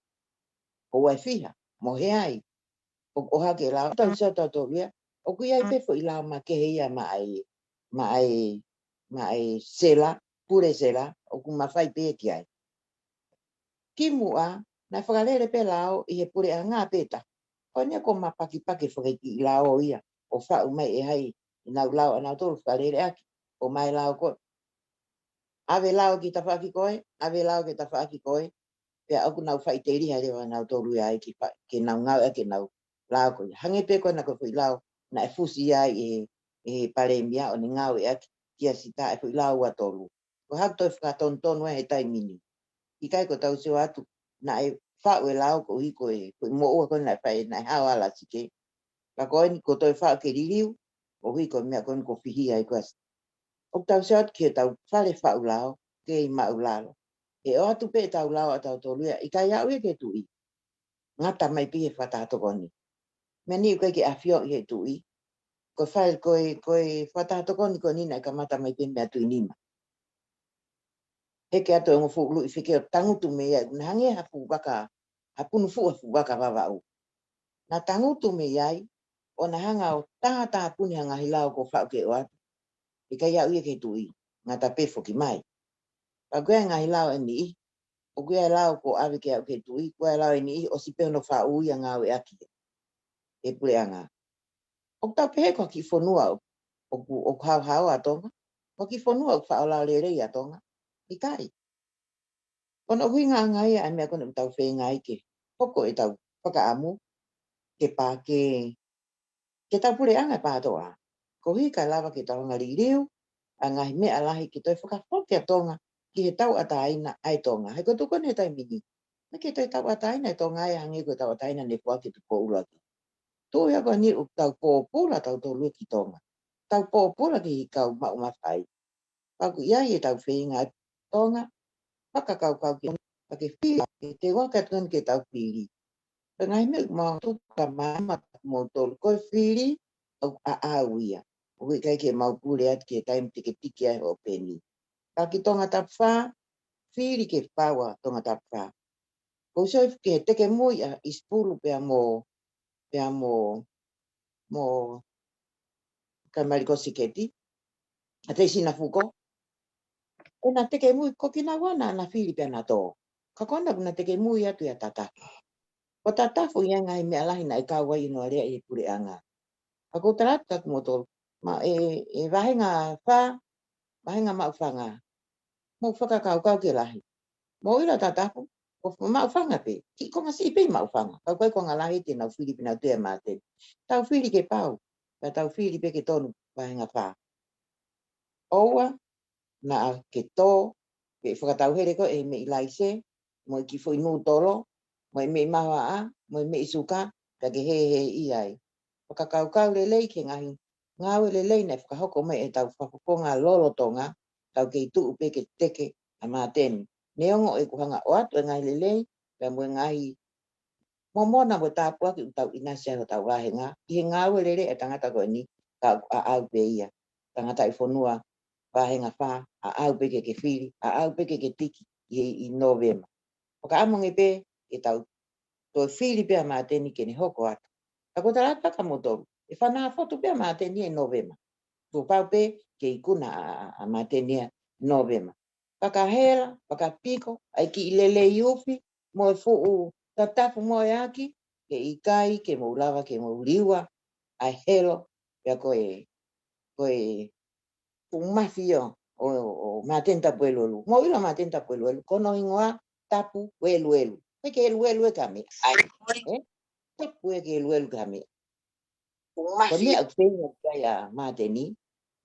Ko ua e fiha, mo e hā ai. ʻOku ʻohake e lao, tau sio tautolu ia. ʻOku ʻi ai pē foʻi lao makehe ia maʻa e, maʻa e, maʻa e sela, pule sela, ʻoku mafai pē ki ai. Kimuʻa, naʻe fakalele pē lao ʻi he puleʻanga pē ta. Ko eni ko e mapakipaki fakaiki lao ia, ʻo faʻu mai ʻe hai, ʻi nau lao ʻanautolu fakalele ʻaki, ʻo mai lao ko ē. ʻAve lao ki tafaʻaki ko ē, ʻave lao ki tafaʻaki ko ē, pea ʻoku nau faʻiteliha leva nautolu ia ai ki fa-, ke nau ngāueʻaki ʻenau lao ko ia. Hangē pē ko ena ko e foʻi lao, naʻe fusi ai ʻe, ʻe he palēmia ʻo ne ngāueʻaki kia Sita e foʻi lao ua tolu. Ko e hā ʻoku toe fakatonutonu ai he taimi ni. ʻIkai ko ʻetau sio atu, naʻe faʻu e lao koeʻuhi ko e, ko e moʻua ko ē naʻe fai, naʻe hao ʻa Lasike. Ka ko eni ko e toe faʻu ke liliu, koeʻuhi ko e meʻa ko eni ko e fihi ai ko ē ʻa Sita. ʻOku tau sio atu ki heʻetau fale faʻu lao, kei māʻulalo. ʻE ʻoatu pē ʻetau lao ʻatautolu ia, ʻikai aʻu ia ki he tuʻi. Ngata mai pē he fakataha tokoni. Meʻa ni ʻoku ʻikai ke ʻafioʻi he tuʻi. Ko e fai, ko e, ko e fakataha tokoni ko eni naʻe kamata mai pē meia Tuʻinima. Heke atu e ongo fuʻu ʻuluʻi feke ʻo tangutu mei ai, naʻe hangē ha fuʻu vaka, ha punu fuʻu, ha fuʻu vaka Vavaʻu. Na tangutu mei ai, ʻo na hanga ʻo tātāpuni ha ngaahi lao kuo faʻu ke ʻoatu. ʻIkai aʻu ia ki he tuʻi, ngata pē foki mai. Pea ko e ngaahi lao ʻe niʻihi, ʻoku ʻi ai e lao kuo ʻave ke aʻu ki he tuʻi, ko e lao ʻe niʻihi, ʻosi pē hono faʻu ia ngāueʻaki ʻe he puleʻanga. ʻOku tau pehē ko e kiʻi fonua ʻoku, ʻoku haohaoa ʻa Tonga, ko e kiʻi fonua ʻoku faʻu lao lelei ʻa Tonga, ʻikai. Ko hono ʻuhingaʻanga ia ʻa e meʻa ko eni ʻoku tau feinga ai ke hoko ʻetau fakaʻamu, ke pā ke, ke tau puleʻanga ʻe pātoa. Koeʻuhi kae lava ke tau hanga liliu, ʻa e ngaahi meʻa lahi ke toe fakafoki ʻa Tonga, ki he tauʻatāina ʻa e Tonga. He ko e tuʻu ko eni he taimi ni. Naʻe ʻikai ke toe tauʻatāina e Tonga ia hangē ko e tauʻatāina ne foaki ʻe Tupou ʻUluaki. Tuʻu ia ko eni ʻoku tau pōpula tautolu ki Tonga. Tau pōpula ki he kau maʻu mafai. Pea ʻoku ʻi ai ʻetau feinga ʻa Tonga, fakakaukau ke, pea ke fili, ke te waka atu ke tau fili. Pea ngaahi meʻa ʻoku mau tuku ka maama mo tolu ko e fili, ʻoku ʻaʻau ia. ʻOku ʻikai ke mau pule atu ki he taimi teketiki ai hoʻo peni. Ka ki Tongatapu fā, fili ke fau ʻa Tongatapu fā. Ko u sio ki he tekemui ʻa ʻIsipulu pea mo, pea mo, mo Kamaliko Siketi, ʻa Teisina Fuko. ʻE na tekemui ko kinaua naʻa na fili pea na tō. Ka ko ena ʻoku na tekemui atu ʻia Tatafu. Ko Tatafu ʻi ai e ngaahi meʻa lahi naʻe kau ai ʻi hono alea ʻi he puleʻanga. Ka ko u tala atu kia moutolu, ma e, e vahenga fā, vahenga Maʻufanga. Mou fakakaukau ke lahi. Mou ʻilo Tatafu, ko Maʻufanga pē, kiʻi konga siʻi pē ʻi Maʻufanga. Ka ʻoku ʻikai konga lahi te nau fili pē nau toe mate. Tau fili ke pau, ka tau fili pē ke tonu vahenga fā. ʻOua, naʻa ke tō, ke fakatauhele koe ʻe he meʻi laise, mo e kiʻi foʻi nūtolo, mo e meʻi mahoaʻa, mo e meʻi suka, ka ke hēhēʻi ai. Fakakaukau lelei ki he ngaahi ngāue lelei naʻe fakahoko mai ʻe heʻetau fakafofonga lolotonga, tau kei tuʻu pē ke teke ʻa Māteni. Neongo ʻeku hanga ʻo ʻoatu e ngaahi lelei, pea mo e ngaahi momona mo tāpuaki ʻoku tau ʻinasi ai hotau vāhenga, ʻi he ngāue lelei ʻa e tangata ko eni, ka ʻaʻau pē ia. Tangataʻi fonua, vāhenga fā, ʻaʻau pē ke ke fili, ʻaʻau pē ke ke tiki, ʻi he ʻi Nōvema. Fakaʻamu ange pē, ke tau toe fili pē ʻa Māteni ke ne hoko atu. Ka ko e tala atu kia moutolu, ʻe fanafotu pē ʻa Māteni ʻi Nōvema. Kuo pau pē ke ikuna ʻa, ʻa, ʻa Māteni ʻi Nōvema. Fakahela, fakapiko, ʻa e kiʻi lelei ufi, mo e fuʻu tatafu mo e ʻaki, ke ʻikai ke mou lava ke mou liua ʻa e helo, pea ko e, ko e fuʻu mafio ʻo, ʻo Māteni Tapu Eluelu. Mou ʻilo Māteni Tapu Eluelu, ko hono hingoa Tapu Eluelu. ʻIkai ke eluelu ʻe ha meʻa. ʻE? Tapu ʻikai ke eluelu ʻe ha meʻa. Ko e meʻa ʻoku feinga ki ai ʻa Māteni,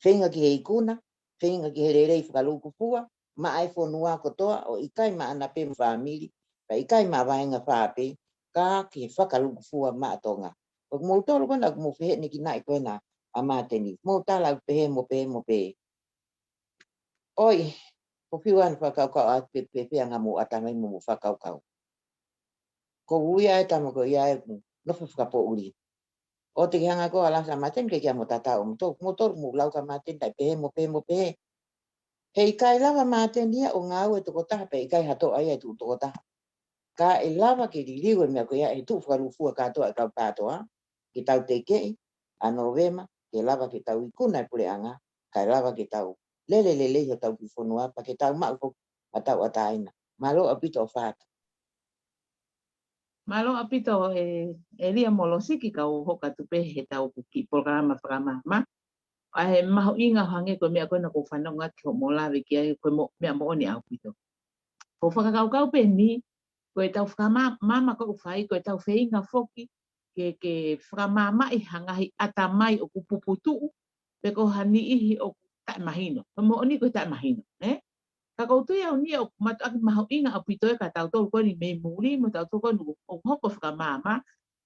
feinga ki he ikuna, feinga ki he lelei fakalūkufua, maʻa e fonua kotoa, ʻo ʻikai maʻana pē mo e fāmili, pea ʻikai maʻa vāhenga fā pē, ka ki he fakalūkufua maʻa Tonga. ʻOku moutolu ko ena ʻoku mou feheʻenekinaʻi ko ena ʻa Māteni. Mou tala ʻoku pehē mo pehē mo pehē. ʻOi, ko e fiu ʻa e fakakaukau ʻa pē, pē, pē ʻa e ngaahi mo ʻatamai mo mo fakakaukau. Ko e ui ʻa e tama ko ia ʻoku nofo fakapoʻuli. ʻOua te ke hanga koe ʻo ala ʻa Māteni ke ke ʻamo tatau ʻo moutolu, moutolu mou lau kia Māteni, taʻe pehē mo pehē mo pehē. He ʻikai lava Māteni ia ʻo ngāue tokotaha pea ʻikai ha toʻa ia ʻe tuʻu tokotaha. Ka ʻe lava ke liliu e meʻa ko ia ʻe tuʻu fakalūkufua kātoa e kau kātoa, ke tau tekeʻi ʻa Nōvema, ke lava ke tau ikuna e puleʻanga, kae lava ke tau lele lelei hotau kiʻi fonua, pea ke tau maʻu foki ʻa e tauʻatāina. Mālō ʻaupito ʻo fātu. Mālō ʻaupito ē, ʻElia mo Losiki, kau hoko atu pē he ʻetau kiʻi polokalama fakamaama. ʻA e mahuʻinga hangē ko e meʻa ko ena ʻoku ou fanongo ki hoʻomo lave ki ai, ko e mo-, meʻa moʻoni ʻaupito. Ko e fakakaukau pē eni, ko ʻetau fakamaama ʻoku fai, ko ʻetau feinga foki ke, ke fakamaamaʻi ha ngaahi ʻatamai ʻoku puputuʻu, pe ko ha niʻihi ʻoku taʻemahino. Ko e moʻoni ko e taʻemahino, ē? Ka ʻoku ou tui au eni ʻoku mātuʻaki mahuʻinga ʻaupito ē kia tautolu ko eni mei muli, mo tautolu ko eni ʻoku hoko fakamaama,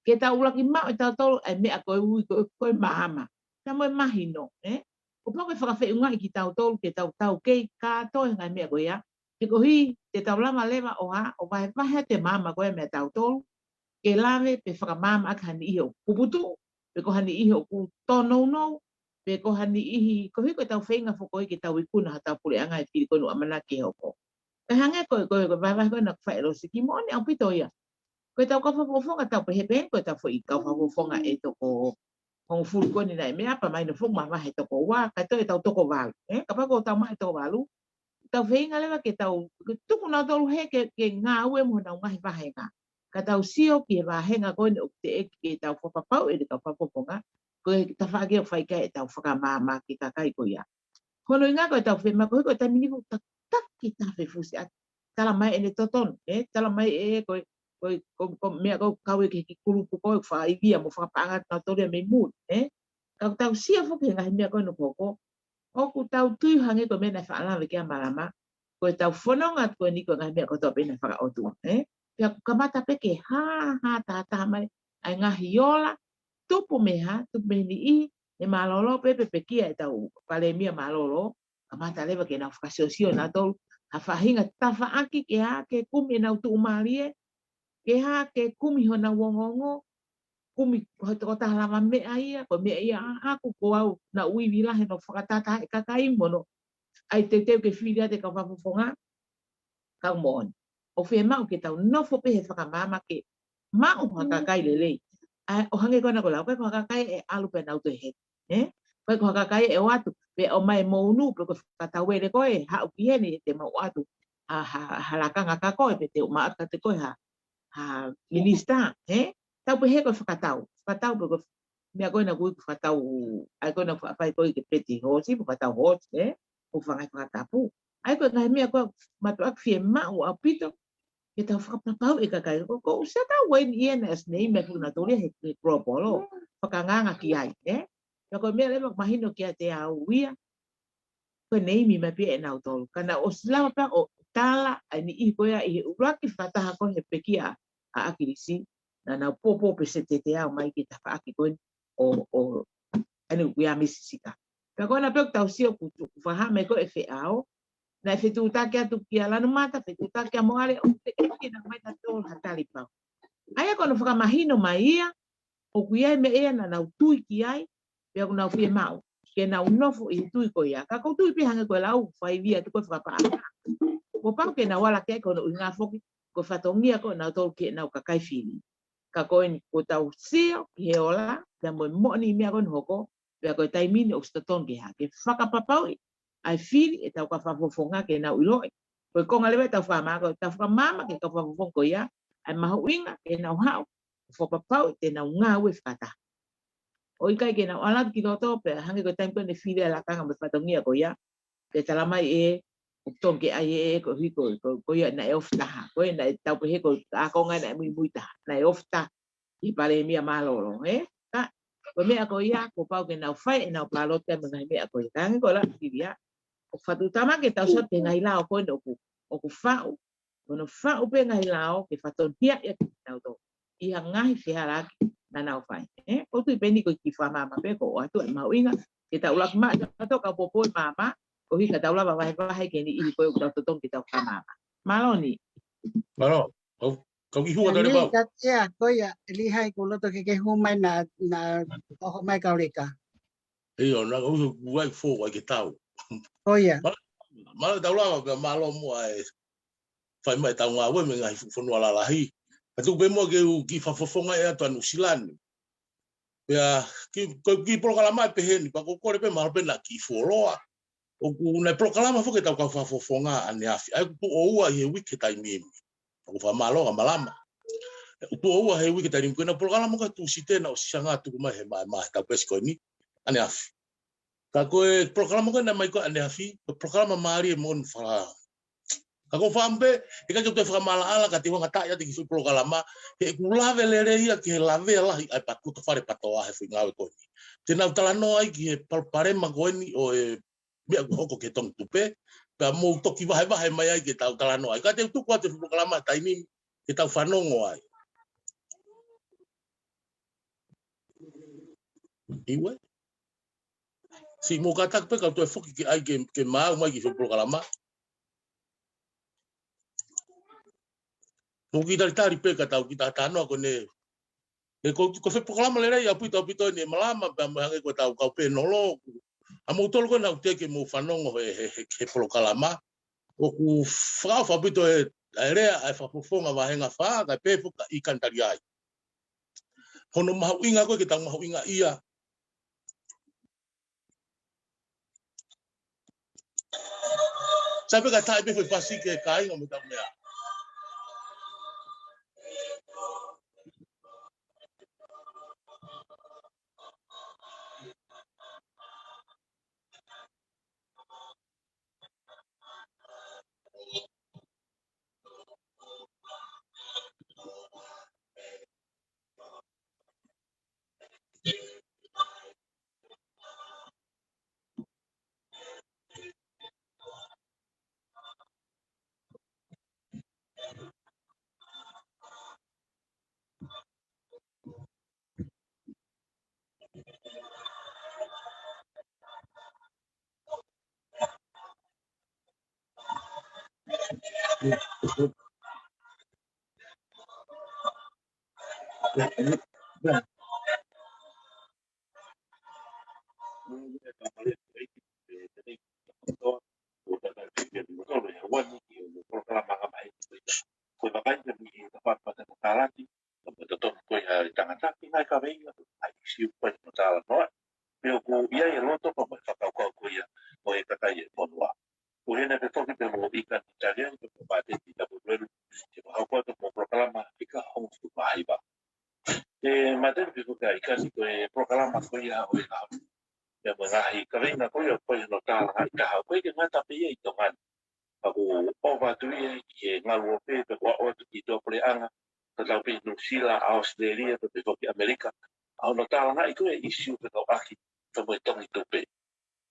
ke tau ʻuluaki maʻu ʻe tautolu ʻa e meʻa ko e ui ko e, ko e maama. Pea mo e mahino, ē? Kuo pau ke fakafeʻungaʻi kitautolu ke tau taukei kātoa e ngaahi meʻa ko ia. He koeʻuhi te tau lava leva ʻo hā, ʻo vahevahe atu e maama ko ia meia tautolu, ke lave pe fakamaamaʻaki ha niʻihi ʻoku puputuʻu, pe ko ha niʻihi ʻoku tōnounou, pe ko ha niʻihi, koeʻuhi ko ʻetau feinga foki ko ē ke tau ikuna hotau puleʻanga he fili ko eni ʻoku ʻamanaki ke hoko. Kae hangē ko e, ko e, ko e vahevahe ko ena ʻoku fai ʻe Losiki, moʻoni ʻaupito ia. Ko ʻetau kau fakafofonga, tau pehē pē ko ʻetau foʻi kau fakafofonga ʻe toko hongofulu ko eni naʻe meʻa, pea mahino foki ʻoku mavahe he toko ua, kae toe ʻetau toko valu, ē? Kapau ʻoku tau maʻu he toko valu, tau feinga leva ke tau, ke tuku nautolu hē ke, ke ngāue mo honau ngaahi vāhenga. Ka tau sio ki he vāhenga ko eni ʻoku teʻeki ke tau fakapapauʻi ʻe he kau fakafofonga, ko e tafaʻaki ʻoku fai ki ai ʻetau fakamaama ki he kakai ko ia. Ko hono ʻuhinga ko ʻetau fiemaʻu, ko e taimi ni ʻoku ta-, taki taha fefusiʻaki. Tala mai ʻene totonu, ē? Tala mai ē, ko e, ko e, ko e, ko e meʻa ko ē ʻoku kau ia ki he kiʻi kulupu ko ē ʻoku fakaivia mo fakapaʻanga atu nautolu ia mei muli, ē? Ka ʻoku tau sio foki he ngaahi meʻa ko eni ʻoku hoko, ʻoku tau tui hangē ko e meʻa naʻe faʻa lave ki ai ʻa Malama, ko ʻetau fononga atu ko eni ko e ngaahi meʻa kotoa pē naʻe fakaʻotua, ē? Pea ʻoku kamata pē ke hā, hā, taha, taha mai ʻa e ngaahi ola, tupu mei he hā, tupu mei he niʻihi, ʻe mālōlō pē, pē, pekia ʻetau palēmia mālōlō, kamata leva ke nau fakasiosio nautolu, ha faʻahinga tafaʻaki ke hā, ke kumi ʻenau tuʻumālie, ke hā, ke kumi honau ongoongo, kumi ko e tokotaha lavameʻa ia, ko e meʻa ia ʻaʻaku, ko au naʻa ku ivi lahi hono fakatahatahaʻi e kakai mo hono ʻai teuteu ke fili atu e kau fakafofonga, kau moʻoni. ʻOku fiemaʻu ke tau nofo pē he fakamaama ke maʻu ha kakai lelei. ʻA, ʻo hangē ko ena ʻoku lau, ʻikai ko ha kakai ʻe ʻalu pea nau toe hē, ē? ʻIkai ko ha kakai ʻe ō atu, pea ʻomai e mounu, pe ko e fakatauele ko ē, haʻu ki heni te mau ʻoatu ha, ha, ha lakanga kia koe, pe te u maʻu atu kiate koe ha, ha minisitā, ē? Tau pehē ko e fakatau, fakatau pe ko e meʻa ko ena ʻoku ui ko e fakatau, ʻa ia ko ena ʻoku faʻa fai ko ē ki he peti hoosi, pe ko e fakatau hoosi, ē? Ko e fanga fakatapu. ʻA ia ko e ngaahi meʻa ko ē ʻoku mātuʻaki fiemaʻu ʻaupito ke tau fakapapauʻi e kakai. Ko, ko ʻusia tau wai ni ia na as nei me puna tōlia he, he global ʻo fakanganga ki ai, ē? Pea ko e meʻa leva ʻoku mahino kiate au ia, ko e neimi mai pē ʻe nautolu. Ka naʻa ku ʻosi lava pē au ʻo tala ʻa e niʻihi ko ia ʻi he ʻuluaki fakataha ko ē he pekia ʻa ʻAkilisi, naʻa nau pōpō pē se tete au mai ki he tafaʻaki ko eni ʻo, ʻo, ʻa eni ʻoku ui ʻa Misi Sika. Pea ko ena pē ʻoku tau sio ʻoku, ʻoku fakahā mai ko ē ʻe feʻao, naʻe fetuʻutaki atu kia Lanumata, fetuʻutaki kia Moale, ʻoku teʻeki ke nau ʻomai ʻe nautolu ha tali pau. ʻA ʻA ia ko hono fakamahino mai ia, ʻoku ʻi ai e meʻa ia naʻa nau tui ki ai, pea ʻoku nau fiemaʻu ke nau nofo ʻi he tui ko ia. Ka ʻoku ou tui pē hangē ko e lau fai via atu ko e fakapaʻanga. Kuo pau ke nau ala ki ai, ko hono ʻuhinga foki ko e fatongia ko ʻenau tolu ki heʻenau kakai fili. Ka ko eni kuo tau sio ki he ola, pea mo e moʻoni meʻa ko eni hoko, pea ko e taimi ni ʻoku totonu ke hā, ke fakapapauʻi ʻa e fili ʻetau kau fakafofonga ke nau ʻiloʻi. Ko e konga leva ʻetau fakamāmā, ko ʻetau fakamāmā ki he kau fakafofonga ko ia ʻa e mahuʻinga ke nau haʻu ʻo fakapapauʻi te nau ngāue fakataha. ʻO ʻikai ke nau ʻalu atu ki loto, pea hangē ko e taimi ko eni fili ʻa e lakanga mo e fatongia ko ia, pea tala mai ē, ʻoku tonu ke ʻai ē, ko hiko, ko, ko ia naʻe ofi taha, ko ia naʻe tau pehē ko e ākonga naʻe muimui taha, naʻe ofi taha ʻi he palēmia mālōlō, ē? Ka, ko e meʻa ko ia, kuo pau ke nau fai ʻenau pāloti mo e ngaahi meʻa ko ia. Ka hangē ko e lau ʻa Sylvia, ʻoku fakatuʻutāmaki ke tau sio ki he ngaahi lao ko eni ʻoku, ʻoku faʻu, ko hono faʻu pē ngaahi lao ke fakatonuhiaʻi ʻaki kinautolu ʻi ha ngaahi fehālaaki naʻa nau fai. Ē, ʻoku ou tui pē eni ko e kiʻi fakamāmā pē ko ʻoatu e mahuʻinga ke tau ʻuluaki maʻu ʻa e toko popo e māmā, koeʻuhi ka tau lava vahevahe ki he niʻihi ko ē ʻoku tau totonu ke tau fakamāmā. Mālō ni. Mālō. Kau, kau kiʻi hua tale pau. Ka tia, ko ia, Lihai, kuo loto ke ke hū mai naʻa, naʻa ʻoho mai Kauleka. ʻIo, naʻa ku usu kuo ʻai fō, ʻai ke tau. Ko ia. Mālō, mālō tau lava, pea mālō muʻa e fai mai ʻetau ngāue mei he ngaahi fuʻu fonua lalahi. Ka tuku pē muʻa ke u kiʻi fakafofongaʻi atu ʻa Nuʻu Sila ni. Pea, ki, ko e kiʻi polokalama ʻe pehē ni, pea ko e kole pē mahalo pē naʻa kiʻi fuoloa. ʻOku ʻi ai e polokalama foki ʻetau kau fakafofonga ʻaneafi. ʻA ia ʻoku tuʻo ua he uike taimi ni. ʻOku fakamālō ʻa Malama. ʻOku tuʻo ua he uike taimi ni. Ko ʻena polokalama ko e Tūsite naʻe ʻosi hanga ʻo tuku mai he ma, ma, he tau pesi ko eni. ʻAneafi. Ka ko e polokalama ko ē naʻe mai ko ē ʻaneafi, ko e polokalama mālie moʻoni fala. Ka ko e fāmili, ʻikai ke u toe fakamaʻalaʻala ka te u hanga ʻo taaʻi atu e kiʻi foʻi polokalama, he ʻoku lave lelei ia ki he lavea lahi ʻa e patu, tofale patoa he foʻi ngāue ko eni. Te nau talanoa ai ki he palopalema ko eni ʻo e meʻa kuo hoko ki he Tongi Tupe, pea mou toki vahevahe mai ai ke tau talanoa ai. Ka te u tuku atu e foʻi polokalama he taimi ni, ke tau fanongo ai. ʻIo. Siʻi mou kātaki pē kau toe foki ke ʻai ke, ke maʻu mai e kiʻi foʻi polokalama. Mou kiʻi talitali pē ka tau kiʻi talanoa ko eni. He ko, ko e foʻi polokalama lelei ʻaupito, ʻaupito eni ʻa Malama, pea mo e hangē ko ʻetau kau pēnolo. ʻA moutolu ko ē naʻa ku teʻeki ke mou fanongo he, he, he, he polokalama. ʻOku fakaʻofa ʻaupito e, ʻa e lea ʻa e fakafofonga vāhenga fā, kae pehē foki ʻa e kani tali ai. Hono mahuʻinga ko ē ke tau mahuʻingaʻia. Sai pē ka taaʻi pē foʻi pasi ki he kāinga mo ʻetau meʻa. Ko e vakai ni ʻi he tapa pata kalati, ko e totonu ko ia ʻa e tangata ki he ngaahi kaveinga, ʻa e ʻīsiu ko ē ʻoku talanoa. Pea ʻoku ʻi ai e loto pea mo e fakakaukau ko ia ʻo e kakai e fonua. Ko ʻena pē foki pea mo e kani tali ai, pea mo Māteni Tapueluelu, ke fakahoko atu hoʻomo polokalama ʻi he ʻaho hongofulu mā hiva. ʻE Māteni pea mo e kani ko e polokalama ko ia ʻo e ʻaho ni. Pea mo e ngaahi kaveinga ko ia, ko ia hono tālangaʻi taha, ʻoku ʻikai ke ngata pē ia ʻi Tonga ni. Ka ʻoku ʻova atu ia ki he ngaluope, pea ʻoku aʻu atu ki tuʻapuleʻanga, tatau pē Nuʻusila, ʻAositelēlia, pea pehē foki ʻAmelika. ʻA hono tālangaʻi ko ē ʻīsiu fekauʻaki pea mo e Tongi Tupe.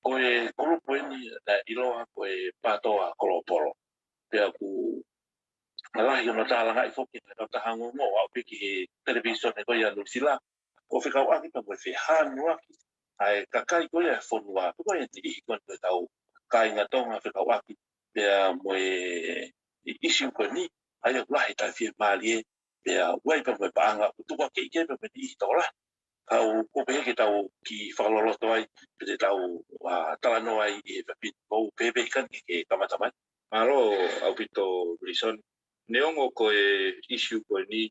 Ko e kulupu eni naʻe ʻiloa ko e Pātoa Kolopolo. Pea ʻoku lahi hono tālangaʻi foki ʻe he kautaha ongoongo, aʻu pē ki he televīsone ko ia Nuʻusila. ʻO fekauʻaki pea mo e fehanuaki ʻa e kakai ko ia e fonua, ko e niʻihi ko ē ʻo ʻetau kāinga Tonga fekauʻaki pea mo e ʻīsiu ko eni, ʻa ia ʻoku lahi e taʻefiemālie Pea ʻoku ʻi ai pē mo e paʻanga ʻoku tukuakiʻi ki ai pē mo e niʻihi tokolahi. Ka ʻoku ou pehē ke tau kiʻi fakaloloto ai, pe te tau, ā, talanoa ai ʻi he papit. ʻOku ou pehē pē ʻikai ke kamata mai. Mālō ʻaupito Wilson. Neongo ko e issue ko eni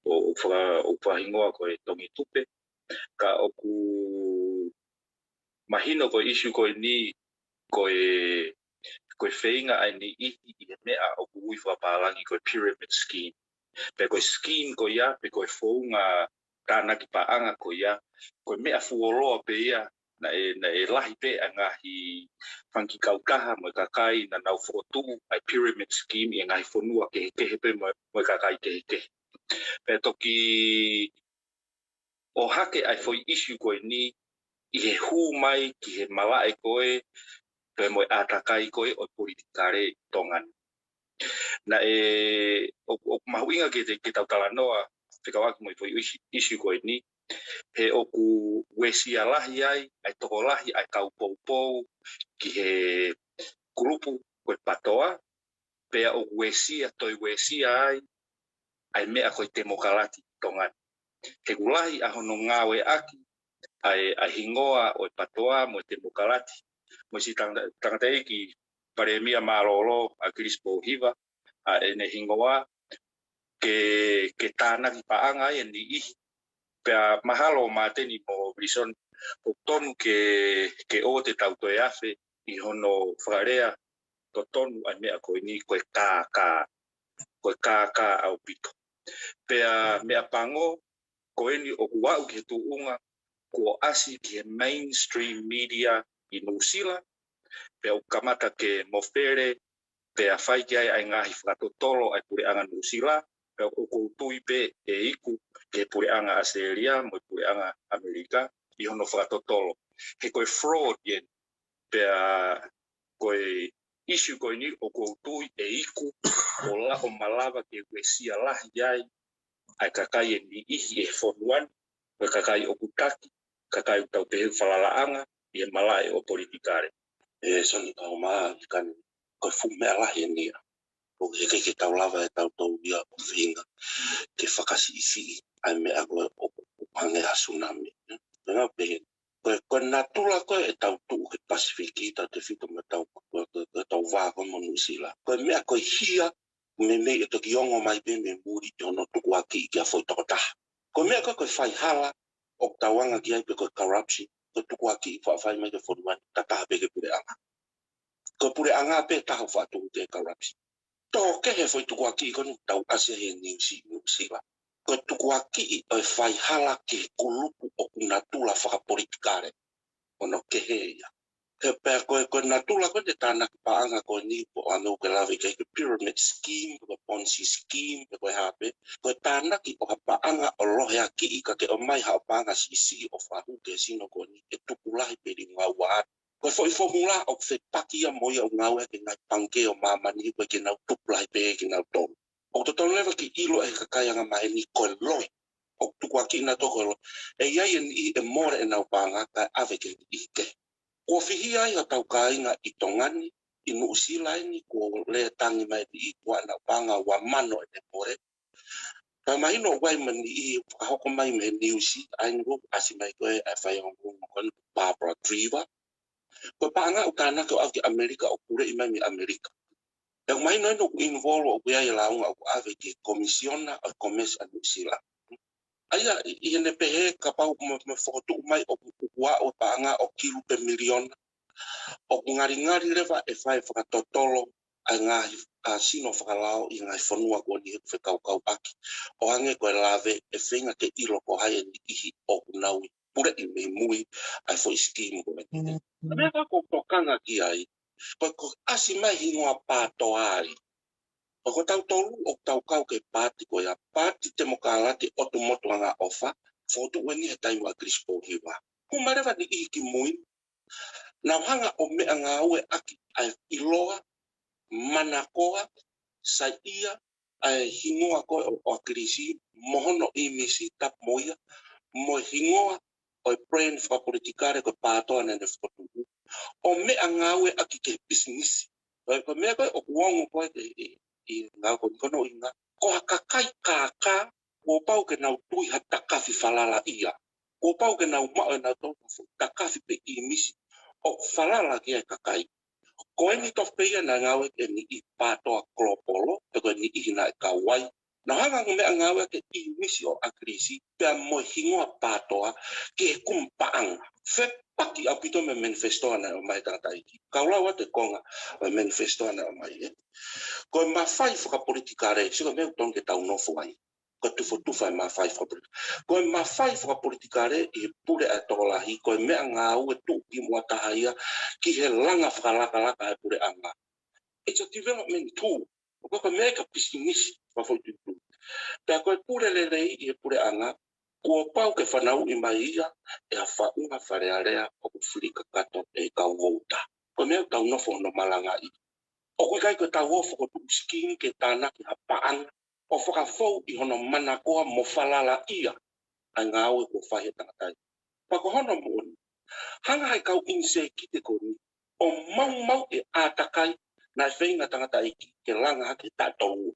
ʻoku faka-, ʻoku fakahingoa ko e Tongi Tupe, ka ʻoku mahino ko e issue ko eni ko e, ko e feinga ʻa e niʻihi ʻi he meʻa ʻoku ui fakapālangi ko e pyramid scheme. Pe ko e scheme ko ia, pe ko e founga tānaki paʻanga ko ia, ko e meʻa fuoloa pē ia, naʻe, naʻe lahi pē ʻa e ngaahi fanga kiʻi kautaha mo e kakai naʻa nau fokotuʻu ʻa e pyramid scheme ʻi he ngaahi fonua kehekehe pē mo, mo e kakai kehekehe. Pea toki ʻohake ʻa e foʻi issue ko eni ʻi he hū mai ki he malaʻe ko ē, pea mo e ʻātakai ko ē ʻo e politikale ʻi Tonga ni. Naʻe, ʻoku, ʻoku mahuʻinga ke te, ke tau talanoa fekauʻaki mo e foʻi issue, issue ko eni, he ʻoku uesia lahi ai ʻa e tokolahi ʻa e kau poupou ki he kulupu ko e PATOA, pea ʻoku uesia, toe uesia ai ʻa e meʻa ko e temokalati ʻi Tonga ni. He ʻoku lahi ʻa hono ngāueʻaki ʻa e, ʻa e hingoa ʻo e PATOA mo e temokalati. Mo e siʻi tangata-, tangataʻeiki palēmia mālōlō ʻAkilisi Pōhiva, ʻa ʻene hingoa ke, ke tānaki paʻanga ai e niʻihi. Pea mahalo Māteni mo Wilson, ʻoku tonu ke, ke ʻoua te tau toe afe ʻi hono fakalea totonu ʻa e meʻa ko eni ko e kākā. Ko e kākā ʻaupito. Pea meʻapango, ko eni ʻoku aʻu ki he tuʻunga kuo ʻasi ki he mainstream media ʻi Nuʻusila, pea ʻoku kamata ke mofele, pea fai ki ai ʻa e ngaahi fakatotolo ʻa e puleʻanga Nuʻusila, pea ʻoku ou tui pē ʻe iku ki he puleʻanga ʻAositelēlia mo e puleʻanga ʻAmelika ʻi hono fakatotolo. He ko e fraud eni, pea ko e issue ko eni ʻoku ou tui ʻe iku ʻo la-, ʻo malava ke uesia lahi ai ʻa e kakai e niʻihi ʻi he fonua ni, ko e kakai ʻoku taki, kakai ʻoku tau pehē ʻoku falalaʻanga ʻi he malaʻe ʻo politikale. ʻE Soni Kaumā, ʻikai ko e fuʻu meʻa lahi eni ia. ʻOku ʻikai ke tau lava ʻe tautolu ia ʻo feinga ke fakasiʻisiʻi ʻa e meʻa ko ē ʻoku, ʻoku hangē ha tsunami. Pea pehē, ko e, ko e natula ko ē ʻetau tuʻu he Pasifiki, tautefito mo ʻetau, ko e, ko e, ko ʻetau vā ko ē mo Nuʻusila. Ko e meʻa ko e hia, meimei ʻe toki ongo mai pē mei muli ʻi hono tukuakiʻi ki ha foʻi tokotaha. Ko e meʻa ko ē ko e faihala ʻoku tau anga ki ai pe ko e corruption, ko e tukuakiʻi faʻa fai mai ki he fonua ni, taha pē ki he puleʻanga. Ko e puleʻanga pē taha ʻoku faʻa tuku ki he corruption. Tō kehe foʻi tukuakiʻi ko eni ʻoku tau ʻasi he Niu Sila, Nuʻusila. Ko e tukuakiʻi ʻo e faihala ki he kulupu ʻoku natula fakapolitikale. Hono kehe ia. He pea ko e, ko e natula ko ē ʻo e tānaki paʻanga ko eni, pe ko e ʻuhinga ʻoku ke lave ki ai ko e pyramid scheme, pe ko e Ponzi scheme, pe ko e hā pē. Ko e tānaki ʻo ha paʻanga ʻo loheakiʻi kae ke ʻomai haʻo paʻanga siʻisiʻi ʻo fakahū ki he sino ko eni, ʻe tupu lahi pē ʻi he ngāue. Ko e foʻi fomula ʻoku fepaki ia mo ia ʻoku ngāueʻaki ʻe he ngaahi pangikē ʻo māmani, ko e ke nau tupu lahi pē kinautolu. ʻOku totonu leva ke ʻilo ʻe he kakai angamaheni ko e loi. ʻOku tukuakiʻi nautolu ko e loi. ʻE ʻi ai e niʻihi ʻe mole ʻenau paʻanga kae ʻave ki he niʻihi kehe. Kuo fihia ai hotau kāinga ʻi Tonga ni, ʻi Nuʻusila eni, kuo lea tangi mai e niʻihi kuo ʻi ai ʻenau paʻanga ua mano ʻene mole. Pea mahino ʻoku ʻi ai mo e niʻihi fakahoko mai mei he niusi, ʻa eni ʻoku ʻasi mai ko ē ʻa e faiongoongo ko eni ko Barbara Trevor. Ko e paʻanga ʻoku tānaki ʻo ʻave ki ʻAmelika ʻo puleʻi mai mei ʻAmelika. Pea ʻoku mahino eni ʻoku involve ʻoku ʻi ai e lāunga ʻoku ʻave ki he komisiona ʻo e Komesi ʻa Nuʻusila. ʻA ia, ʻi, ʻi heʻene pehē kapau mo, mo fokotuʻu mai ʻoku, ʻoku aʻu e paʻanga ʻo kilu pe miliona. ʻOku ngalingali leva ʻe fai fakatotolo ʻa e ngaahi, ʻa e sino fakalao ʻi he ngaahi fonua ko eni he fekaukauʻaki. ʻO hangē ko e lave ʻe feinga ke ʻilo ko hai e niʻihi ʻoku nau puleʻi mei mui ʻa e foʻi scheme ko eni. Ko e meʻa ko ē ʻoku ou tokanga ki ai, ko e, ko e ʻasi mai hingoa PATOA ai. Ko, ko tautolu ʻoku tau kau ki he paati ko ia, Paati Temokalati ʻOtu Motu Angaʻofa, fokotuʻu eni he taimi ʻo ʻAkilisi Pōhiva. Hū mai leva e niʻihi ki mui, nau hanga ʻo meʻangāueʻaki ʻa e ʻiloa, manakoa, saiʻia ʻa e hingoa ko ē ʻo, ʻo ʻAkilisi, mo hono ʻīmisi, tapu mo ia, mo e hingoa ʻo e plan fakapolitikale ko e PATOA naʻa ne fokotuʻu, ʻo meʻangāueʻaki ki he pisinisi. Ko e, ko e meʻa ko ē ʻoku ongo ko ē ʻi, ʻi, ʻi he ngāue ko eni, ko hono ʻuhinga, Ko ha kakai kākā, kuo pau ke nau tui ha takafi falalaʻia. Kuo pau ke nau maʻu ʻe nautolu ha foʻi takafi pe ʻīmisi ʻoku falala ki ai e kakai. Ko eni tofu pē ia naʻe ngāueʻaki ʻe he niʻihi PATOA Kolopolo, pe ko e niʻihi naʻe kau ai. Naʻa nau hanga ʻo meʻangāueʻaki e ʻīmisi ʻo ʻAkilisi, pea mo e hingoa PATOA, ki he kumi paʻanga. Fepaki ʻaupito mo e manifesto naʻe ʻomai ʻe he tangataʻeiki. Kau lau atu e konga ʻo e manifesto naʻe ʻomai, ē. Ko e mafai fakapolitikale, sio ko e meʻa ʻoku totonu ke tau nofo ai. Ko e tufotufa e mafai fakapolitikale. Ko e mafai fakapolitikale ʻi he pule ʻa e tokolahi, ko e meʻangāue tuʻukimuʻa taha ia ki he langa fakalakalaka e puleʻanga. It's a development tool. ʻOku ʻikai ko e meʻa ia ka pisinisi fakafoʻituitui. Pea ko e pule lelei ʻi he puleʻanga, kuo pau ke fanauʻi mai ia ʻe ha faʻunga Fale Alea ʻoku fili kakato ʻe he kau vouta. Ko e meʻa ʻoku tau nofo hono malangaʻi. ʻOku ʻikai ko ʻetau ofo ko e tuʻu scheme ke tānaki ha paʻanga ʻo fakafou ʻi hono manakoa mo falalaʻia ʻa e ngāue kuo fai ʻe he tangataʻeiki. Pea ko hono moʻoni, hanga ʻe he kau ʻinisēkite ko eni ʻo maumauʻi e ʻātakai naʻe feinga e tangataʻeiki ke langa hake he taʻu tolu.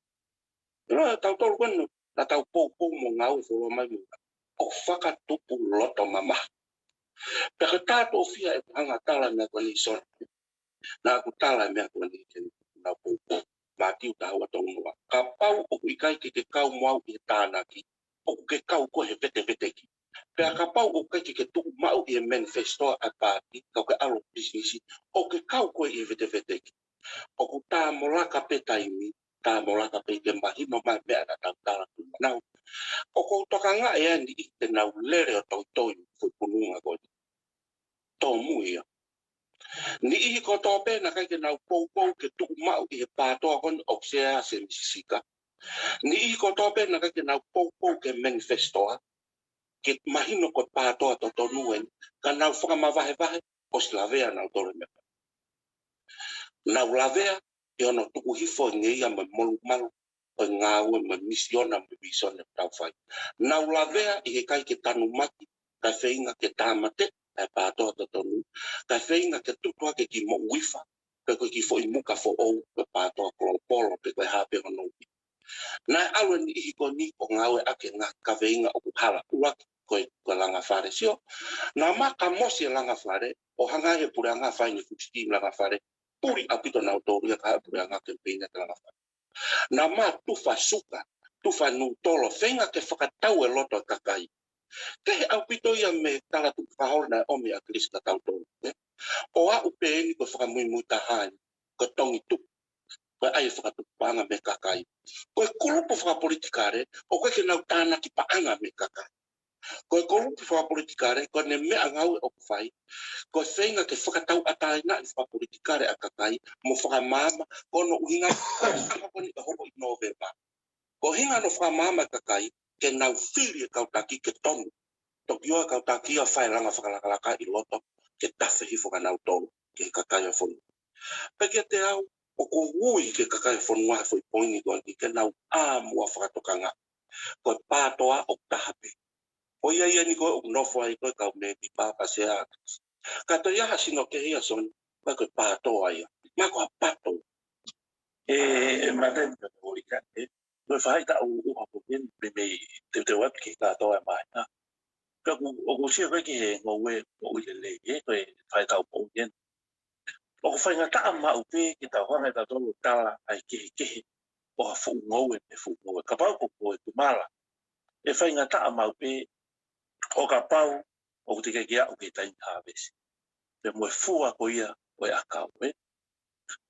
ʻIlo ʻa tautolu ko eni naʻa tau poupou mo ngāue fuoloa mai mo ia, ʻoku fakatupu loto mamahi. Pea ko e taʻu toʻofia ʻeku hanga ʻo tala e meʻa ko eni, Soni? Naʻa ku tala e meʻa ko eni ke nau poupou. Mātiu taha ua tolu noa. Kapau ʻoku ʻikai ke ke kau mo au ʻi he tānaki, ʻoku ke kau koe he veteveteki. Pea kapau ʻoku ʻikai ke ke tuʻu maʻu ʻi he manifesto ʻa e paati, ka ʻoku ke ʻalu ʻo pisinisi, ʻoku ke kau koe ʻi he veteveteki. ʻOku tā mo laka pē taimi, tā mo laka pē ke mahino mai e meʻa naʻa tau tala ki muʻa. Naʻa ku tokangaʻi ʻa e niʻihi te nau lele ʻo toitoi e foʻi pununga ko eni. Tōmui ia. Niʻihi kotoa pē naʻe ʻikai ke nau poupou ke tuʻu maʻu ʻi he PATOA ko eni ʻoku sea se misisika. Niʻihi kotoa pē naʻe ʻikai ke nau poupou ki he manifesto ke mahino ko e PATOA totonu eni, ka nau fakamavahevahe, ʻosi lavea nautolu e meʻa. Nau lavea ʻi hono tuku hifo e ngeia mo e molumalu ʻo e ngāue mo e misiona mo e vīsone ʻoku tau fai. Nau lavea ʻi he ʻikai ke tanumaki, kae feinga ke tāmateʻi ʻa e PATOA totonu, kae feinga ke tutu hake e kiʻi moʻui fā, pe ko e kiʻi foʻi muka foʻou, ko e PATOA Kolopolo, pe ko e hā pē hono ui. Naʻe ʻalu e niʻihi ko eni ʻo ngāueʻaki e ngaahi kaveinga ʻoku hala, ʻuluaki ko e, ko e langa fale, sio. Naʻa ma kamosi e langa fale, ʻo hanga ʻe he puleʻanga ʻo fai ʻene full scheme langa fale, puli ʻaupito nautolu ia kae ʻai e puleʻanga kemipeini e langa fale. Naʻa ma tufa suka, tufa nūtolo, feinga ke fakatau e loto e kakai. Kehe ʻaupito ia mei he tala tuʻu fakaholo naʻe ʻomi ʻe ʻAkilisi kia tautolu, ē? ʻO aʻu pē eni ko e fakamuimui taha eni, ko e tongituʻu, ko e ʻai e fakatupu paʻanga mei he kakai. Ko e kulupu fakapolitikale, ʻoku ʻikai ke nau tānaki paʻanga mei he kakai. Ko e kulupu fakapolitikale, ko ʻene meʻangāue ʻoku fai, ko e feinga ke fakatauʻatāinaʻi fakapolitikale ʻa e kakai, mo fakamaama, ko hono ʻuhinga, ko e ʻaho ko eni ʻe hoko ʻi Nōvema. Ko e ʻuhinga hono fakamaama e kakai, ke nau fili e kau taki ke tonu. Toki ʻoua e kau taki ia ʻo fai e langa fakalakalaka ʻi loto, ke tafe hifo kia nautolu, ki he kakai ʻo e fonua. Pea kiate au, ʻoku ou ui ki he kakai ʻo e fonua he foʻi poini ko eni ke nau ʻā muʻa ʻo fakatokangaʻi. Ko e PATOA ʻoku taha pē. Ko ia ia eni ko ē ʻoku nofo ai ko ē kau mēmipa, Sea. Ka toe ʻi ai ha sino kehe ia, Soni, ʻoku ʻikai ko e PATOA ia. ʻOku ʻikai ko ha pato. ʻE, ʻe mate ni ka ʻo ika, ē. Ko e faʻahitaʻu ʻuha ko eni, meimei teuteu atu ki he kātoa e māhina. Ka ʻoku, ʻoku ou sio ko ē ki he ngoue moʻui lelei, ē, ko e faʻahitaʻu moʻui eni. ʻOku faingataʻa maʻu pē ke tau hanga ʻe tautolu ʻo tala ʻa e kehekehe ʻo ha fuʻu ngoue mei he fuʻu ngoue. Kapau ko, ko e tumala, ʻe faingataʻa maʻu pē ʻo kapau ʻoku teʻeki ke aʻu ki he taimi hāvesi. Pea mo e fua ko ia ʻo e ʻakau, ē.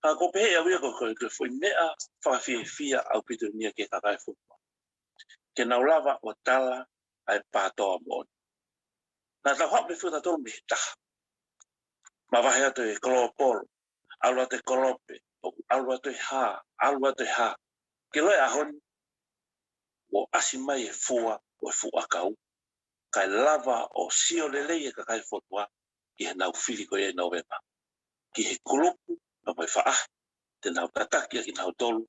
Ka ʻoku ou pehē ʻe au ia ko, ko, ko e foʻi meʻa fakafiefia ʻaupito eni ia ki he kakai e fonua, ke nau lava ʻo tala ʻa e PATOA moʻoni. Naʻa tau haʻu mei fua tautolu mei he taha. Mavahe atu e Kolopolo, ʻalu atu e Kolope, ʻo ʻalu atu e hā, ʻalu atu e hā. Ke loi ʻaho ni, ʻo ʻasi mai e fua ʻo e fuʻu ʻakau, kae lava ʻo sio lelei e kakai e fonua ki heʻenau fili ko ia ʻi Nōvema. Ki he kulupu, pea mo e faʻahi, te nau tataki ʻaki kinautolu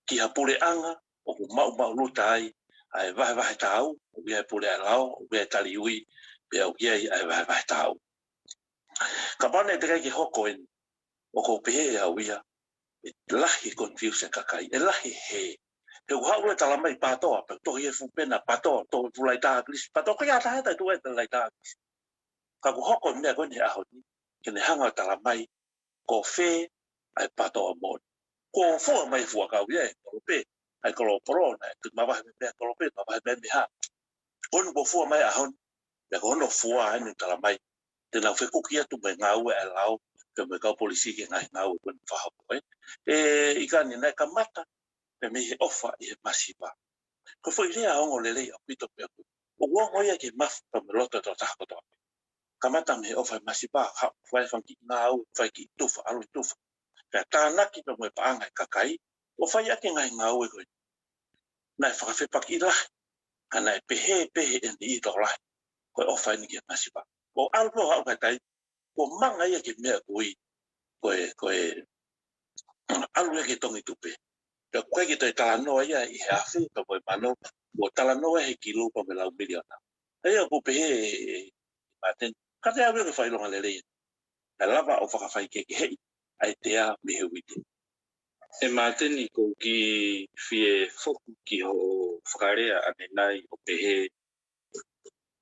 ki ha puleʻanga ʻoku maʻumaʻuluta ai ʻa e vahevahe tāu, ʻoku ʻi ai e pule ʻa e lao, ʻoku ʻi ai e taliui, pea ʻoku ʻi ai ʻa e vahevahe tāu. Kapau naʻe teʻeki ai ke hoko eni, ʻoku ou pehē ʻe au ia, ʻe lahi e confusion e kakai, ʻe lahi e hē, He ʻoku haʻu e tala mai PATOA, pea tohi e fuʻu pena PATOA, tohi e fuʻu laitā ʻAkilisi PATOA, ko ia taha e taʻu ʻe laitā ʻAkilisi. Ka kuo hoko e meʻa ko eni he ʻaho ni, ke ne hanga ʻo tala mai, ko fē ʻa e PATOA moʻoni. Kuo fua mai e fuʻu ʻakau ia ʻe he kolope, ʻa e kolope, naʻe tuʻu mavahe mei he kolope, mavahe mei he meʻa. Ko eni kuo fua mai ʻaho ni, pea ko hono fua eni tala mai, te nau fekuki atu mo e ngāue ʻa e lao, pea mo e kau polisi ki he ngaahi ngāue ko eni fakahoko, ē. ʻE, ʻIkani, naʻe kamata pē mei he ʻofa ʻi he masiva. Ko e foʻi lea ongo lelei ʻaupito pē ʻaku. ʻOku ongo ia ki he mafu pea mo e loto ʻo e tokotaha kotoa pē. Kamata mei he ʻofa ʻi he masiva, haʻu fai e fanga kiʻi ngāue, fai e kiʻi tufa, ʻalu e tufa. Pea tānaki pea mo e paʻanga ʻa e kakai, ʻo fai ʻaki e ngaahi ngāue ko ē. Naʻe fakafepakiʻi lahi, ka naʻe pehē pē ʻe he niʻihi tokolahi, ko e ʻofa eni ki he masiva. ʻO ʻalu pē ʻo haʻu ka tai, kuo manga ia ki he meʻa ko ē, ko e, ko e, ʻalu ia ki he tongi tupe. Pea ʻoku ʻikai ke toe talanoa ia ʻi he afe, pea mo e mano, kuo talanoa he kilu pea mo e lau miliona. ʻA ia ʻoku pehē ʻe, ʻe Māteni, ka te ʻalu ia ke fakaʻilonga lelei. Kae lava ʻo fakafaikehekeʻi ʻa e tea mei he uite. ʻE Māteni, ʻoku ou kiʻi fie foki ki hoʻo fakalea ʻanenai ʻo pehē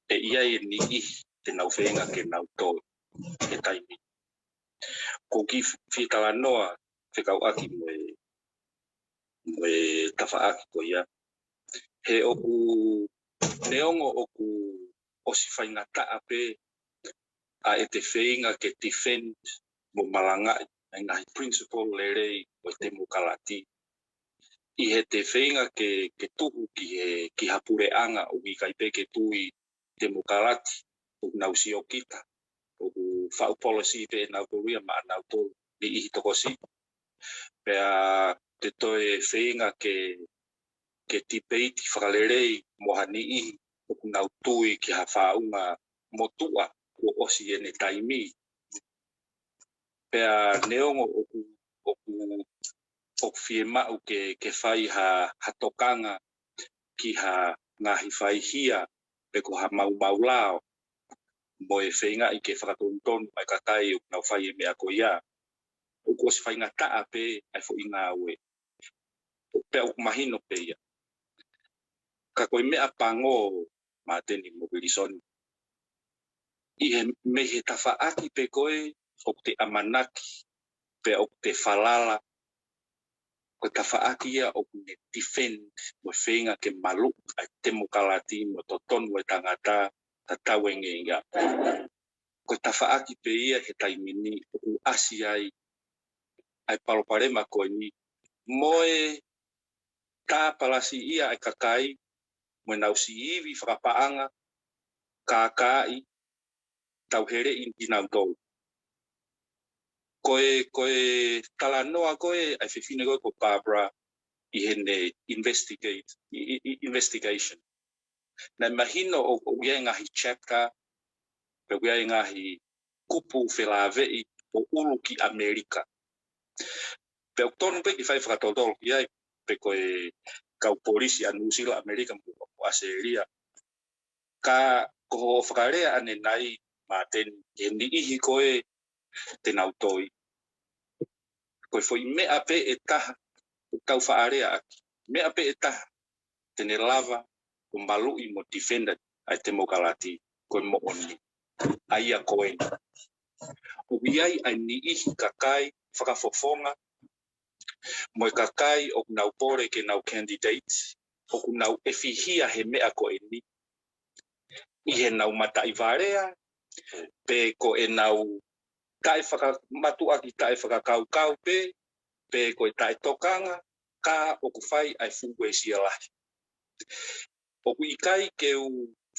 ʻe ʻi ai e niʻihi te nau feinga ke nau tō he taimi. ʻOku ou kiʻi fie talanoa fekauʻaki mo e, mo e tafaʻaki ko ia. He ʻoku, neongo ʻoku ʻosi faingataʻa pē ʻa ʻete feinga ke defend mo malangaʻi ʻa e ngaahi principle lelei ʻo e temokalati, ʻi heʻete feinga ke, ke tuhu ki he, ki ha puleʻanga ʻoku ʻikai pē ke tui temokalati, ʻoku nau siokita, ʻoku faʻu policy pē ʻe nautolu ia maʻanautolu, niʻihi tokosiʻi. Pea te toe feinga ke, ke tipeiti fakalelei mo ha niʻihi ʻoku nau tui ki ha faʻunga motuʻa kuo ʻosi ʻene taimi. Pea neongo ʻoku, ʻoku, ʻoku fiemaʻu ke, ke fai ha, ha tokanga ki ha ngaahi faihia pe ko ha maumau lao mo e feingaʻi ke fakatonutonu ʻa e kakai ʻoku nau fai e meʻa ko ia, ʻoku ʻosi faingataʻa pē ʻa e foʻi ngāue. Pea ʻoku mahino pē ia. Ka ko e meʻa pango, Māteni mo Vilisoni, ʻi he, mei he tafaʻaki pē ko ē ʻoku te ʻamanaki pea ʻoku te falala, ko e tafaʻaki ia ʻoku ne defend mo feinga ke maluʻi ʻa e temokalati mo e totonu ʻo e tangata, tatau ange ia. Ko e tafaʻaki pē ia he taimi ni ʻoku ʻasi ai ʻa e palopalema ko eni mo e tāpalasiʻia ʻa e kakai mo ʻenau siʻi ivi fakapaʻanga, kākaaʻi, tauheleʻi kinautolu. Ko e, ko e talanoa ko ē ʻa e fefine ko ē ko Barbara ʻi heʻene investigate, i, i, i, investigation. Naʻe mahino ʻo, ʻoku ʻi ai e ngaahi chapter, pe ʻoku ʻi ai e ngaahi kupu felāveʻi ʻo ʻulu ki ʻAmelika. Pea ʻoku tonu pē ke fai fakatotolo ki ai, pe ko e kau polisi ʻa Nuʻusila, ʻAmelika mo, mo ʻAositelēlia. Ka ko hoʻo fakalea ʻanenai, Māteni, ki he niʻihi ko ē te nau toi, ko e foʻi meʻa pē ʻe taha ʻoku tau faʻa lea ʻaki, meʻa pē ʻe taha te ne lava ʻo maluʻi mo defend ʻa e temokalati, ko e moʻoni. ʻA ia ko eni, ʻoku ʻi ai ʻa e niʻihi kakai fakafofonga mo e kakai ʻoku nau pole ke nau candidate, ʻoku nau ʻefihia he meʻa ko eni ʻi heʻenau mataʻi valea, pe ko ʻenau taʻefakamatuʻaki, taʻefakakaukau pē, pe ko e taʻetokanga, ka ʻoku fai ʻa e fuʻu uesia lahi. ʻOku ʻikai ke u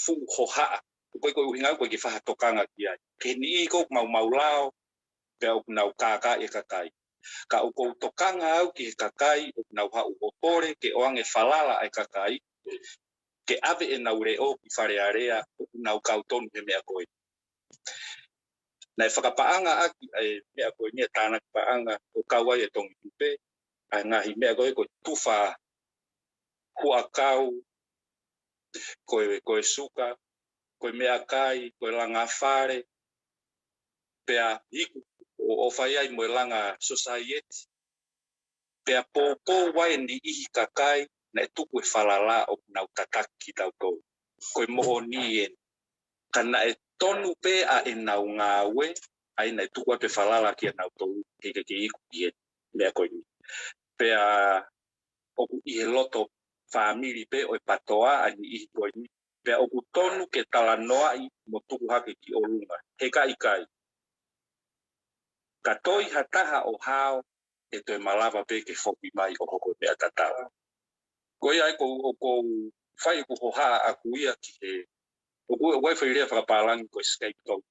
fuʻu hohaʻa, ʻoku ʻikai ko e ʻuhinga ʻoku ʻikai ke fai ha tokanga ki ai, ki he niʻihi ko ē ʻoku maumau lao, pea ʻoku nau kākaaʻi e kakai. Ka ʻoku ou tokanga au ki he kakai ʻoku nau haʻu ʻo pole ke ʻoange falala ʻa e kakai, ke ʻave ʻenau leʻo ki Fale Alea, ʻoku nau kau tonu he meʻa ko ē. Naʻe fakapaʻanga ʻaki ʻa e meʻa ko eni, ʻa e tānaki paʻanga ʻo kau ai e tongi tupe, ʻa e ngaahi meʻa ko ē ko e tufa huʻakau, ko e, ko e suka, ko e meʻakai, ko e langa fale, pea iku ʻo, ʻo fai ai mo e langa society, pea poupou ai e niʻihi kakai naʻe tuku e falala ʻoku nau tataki kitautolu. Ko e moʻoni ē, ka naʻe tonu pē ʻa ʻenau ngāue, ʻa ia naʻe tuku atu e falala kia nautolu, he ʻikai ke iku ki he meʻa ko eni. Pea ʻoku ʻi he loto fāmili pē ʻo e PATOA ʻa e niʻihi ko eni. Pea ʻoku tonu ke talanoaʻi mo tuku hake ki ʻolunga. He ka ʻikai, ka toe ʻi ai ha taha ʻo hao, ʻe toe malava pē ke foki mai ʻo hoko e meʻa tatau. Ko ia ai ʻoku ou, ʻoku ou fai ʻeku hohaʻa ʻaʻaku ia ki he, ʻoku, ʻoku ou fai e lea fakapālangi ko e scapegoat.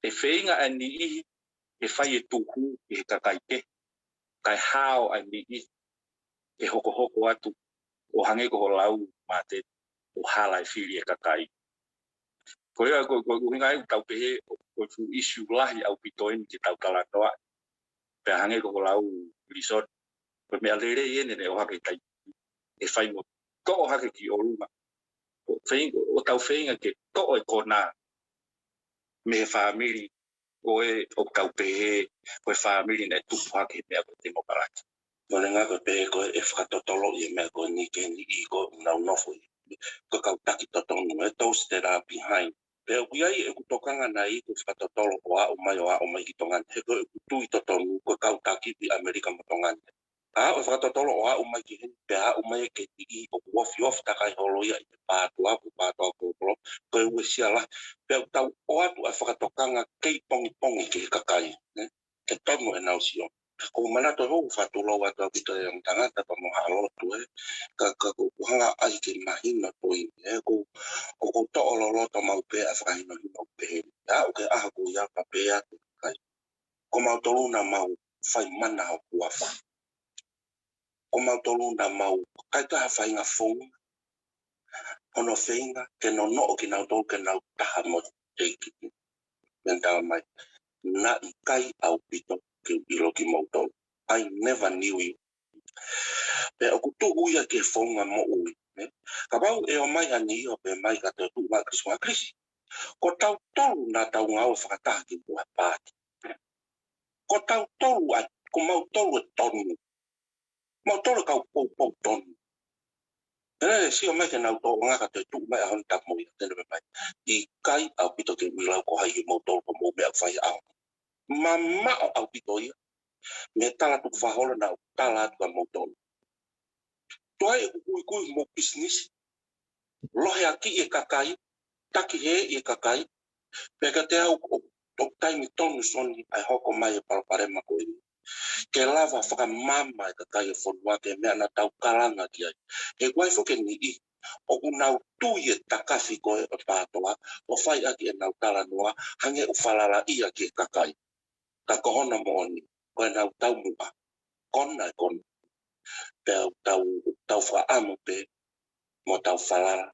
ʻE feinga ʻa e niʻihi ke fai e tuhu ʻi he kakai kehe, kae hao ʻa e niʻihi ke hokohoko atu ʻo hangē ko hoʻo lau, Māteni, ʻo hala e fili e kakai. Ko ia, ko, ko, ko e ʻuhinga ia ʻoku tau pehē, ko, ko e fuʻu issue lahi ʻaupito eni ke tau talanoa. Pea hangē ko hoʻo lau, Lison, ko e meʻa lelei eni ʻene ʻohake tai. ʻE fai mo toʻo hake ki ʻolunga. ʻO feinga, ʻo tau feinga ke toʻo e konā mei he fāmili ko ē ʻoku tau pehē ko e fāmili naʻe tupu hake he meʻa ko e temokalati. Mole ngā ko e pehē ko e fakatotoloʻi e meʻa ko eni ki he niʻihi ko ē ʻoku nau nofo ʻi he, ko e kau taki totonu, e those that are behind. Pea ʻoku ʻi ai ʻeku tokanga naʻe ʻi ai ko e fakatotolo ʻo aʻu mai, ʻo aʻu mai ki Tonga ni. He ko ʻeku tui totonu ko e kau taki ʻi ʻAmelika mo Tonga ni. Ka aʻu e fakatotolo ʻo aʻu mai ki heni, pea aʻu mai ki he niʻihi ʻoku ofiofi takai holo ia ʻi he PATOA, ko e PATOA ko e kolo, ko e uesia lahi. Pea ʻoku tau ʻoatu ʻa e fakatokanga kei pongipongi ki he kakai, ne? Ke tonu ʻenau sio. Ko e manatu ʻoku ou fakatulou atu ʻaupito ʻi he ongo tangata pea mo ha lotu, ē. Ka, ka ʻoku ou hanga ai ke mahino e poini, ē. ʻOku, ʻoku ou toʻo loloto maʻu pē ʻa e fakahinohino ʻoku pehē ni. Aʻu ki he ʻaho ko ia pea pehē atu ki he kakai. Ko mautolu naʻa mau fai mana ʻo e huafa. Ko mautolu naʻa mau kai taha faʻahinga founga. Hono feinga ke nonoʻo kinautolu ke nau taha mo e ʻEiki. Pea ne tala mai, naʻe ʻikai ʻaupito ke u ʻilo kimoutolu. I never knew you. Pea ʻoku tuʻu ia ki he founga moʻui, ne? Kapau ʻe ō mai ha niʻihi ʻo pehē mai ka toe tuʻu mai ʻa Kilisi, ʻa Kilisi. Ko tautolu naʻa tau ngāue fakataha ki muʻa he paati. Ko tautolu ʻa, ko mautolu e tonu. Mautolu e kau poupou tonu. Pea ne sio mai ke nau toʻo ngaka toe tuʻu mai ʻa honi tapu mo ia, te ne pehē mai, ʻikai ʻaupito ke u ʻilo au ko hai ʻi moutolu ko hoʻomou meʻa fai ʻaho. Mamaʻo ʻaupito ia mei he tala tukufakaholo naʻa ku tala atu kia moutolu. Tuai ʻeku kuikui mo pisinisi, lohiakiʻi e kakai, taki hē ʻi e kakai, pea kiate au ʻoku, ʻoku taimi tonu Soni ʻa e hoko mai e palopalema ko eni. Ke lava fakamaama e kakai e fonua ki he meʻa naʻa tau kalanga ki ai. He ʻoku ʻi ai foki e niʻihi ʻoku nau tui e takafi ko ē ʻo e PATOA, ʻo fai ʻaki ʻenau talanoa, hangē ʻoku falalaʻia ki he kakai. Ka ko hono moʻoni, ko ʻenau taumuʻa, kona e kona. Pea tau, tau fakaʻamu pē mo tau falala,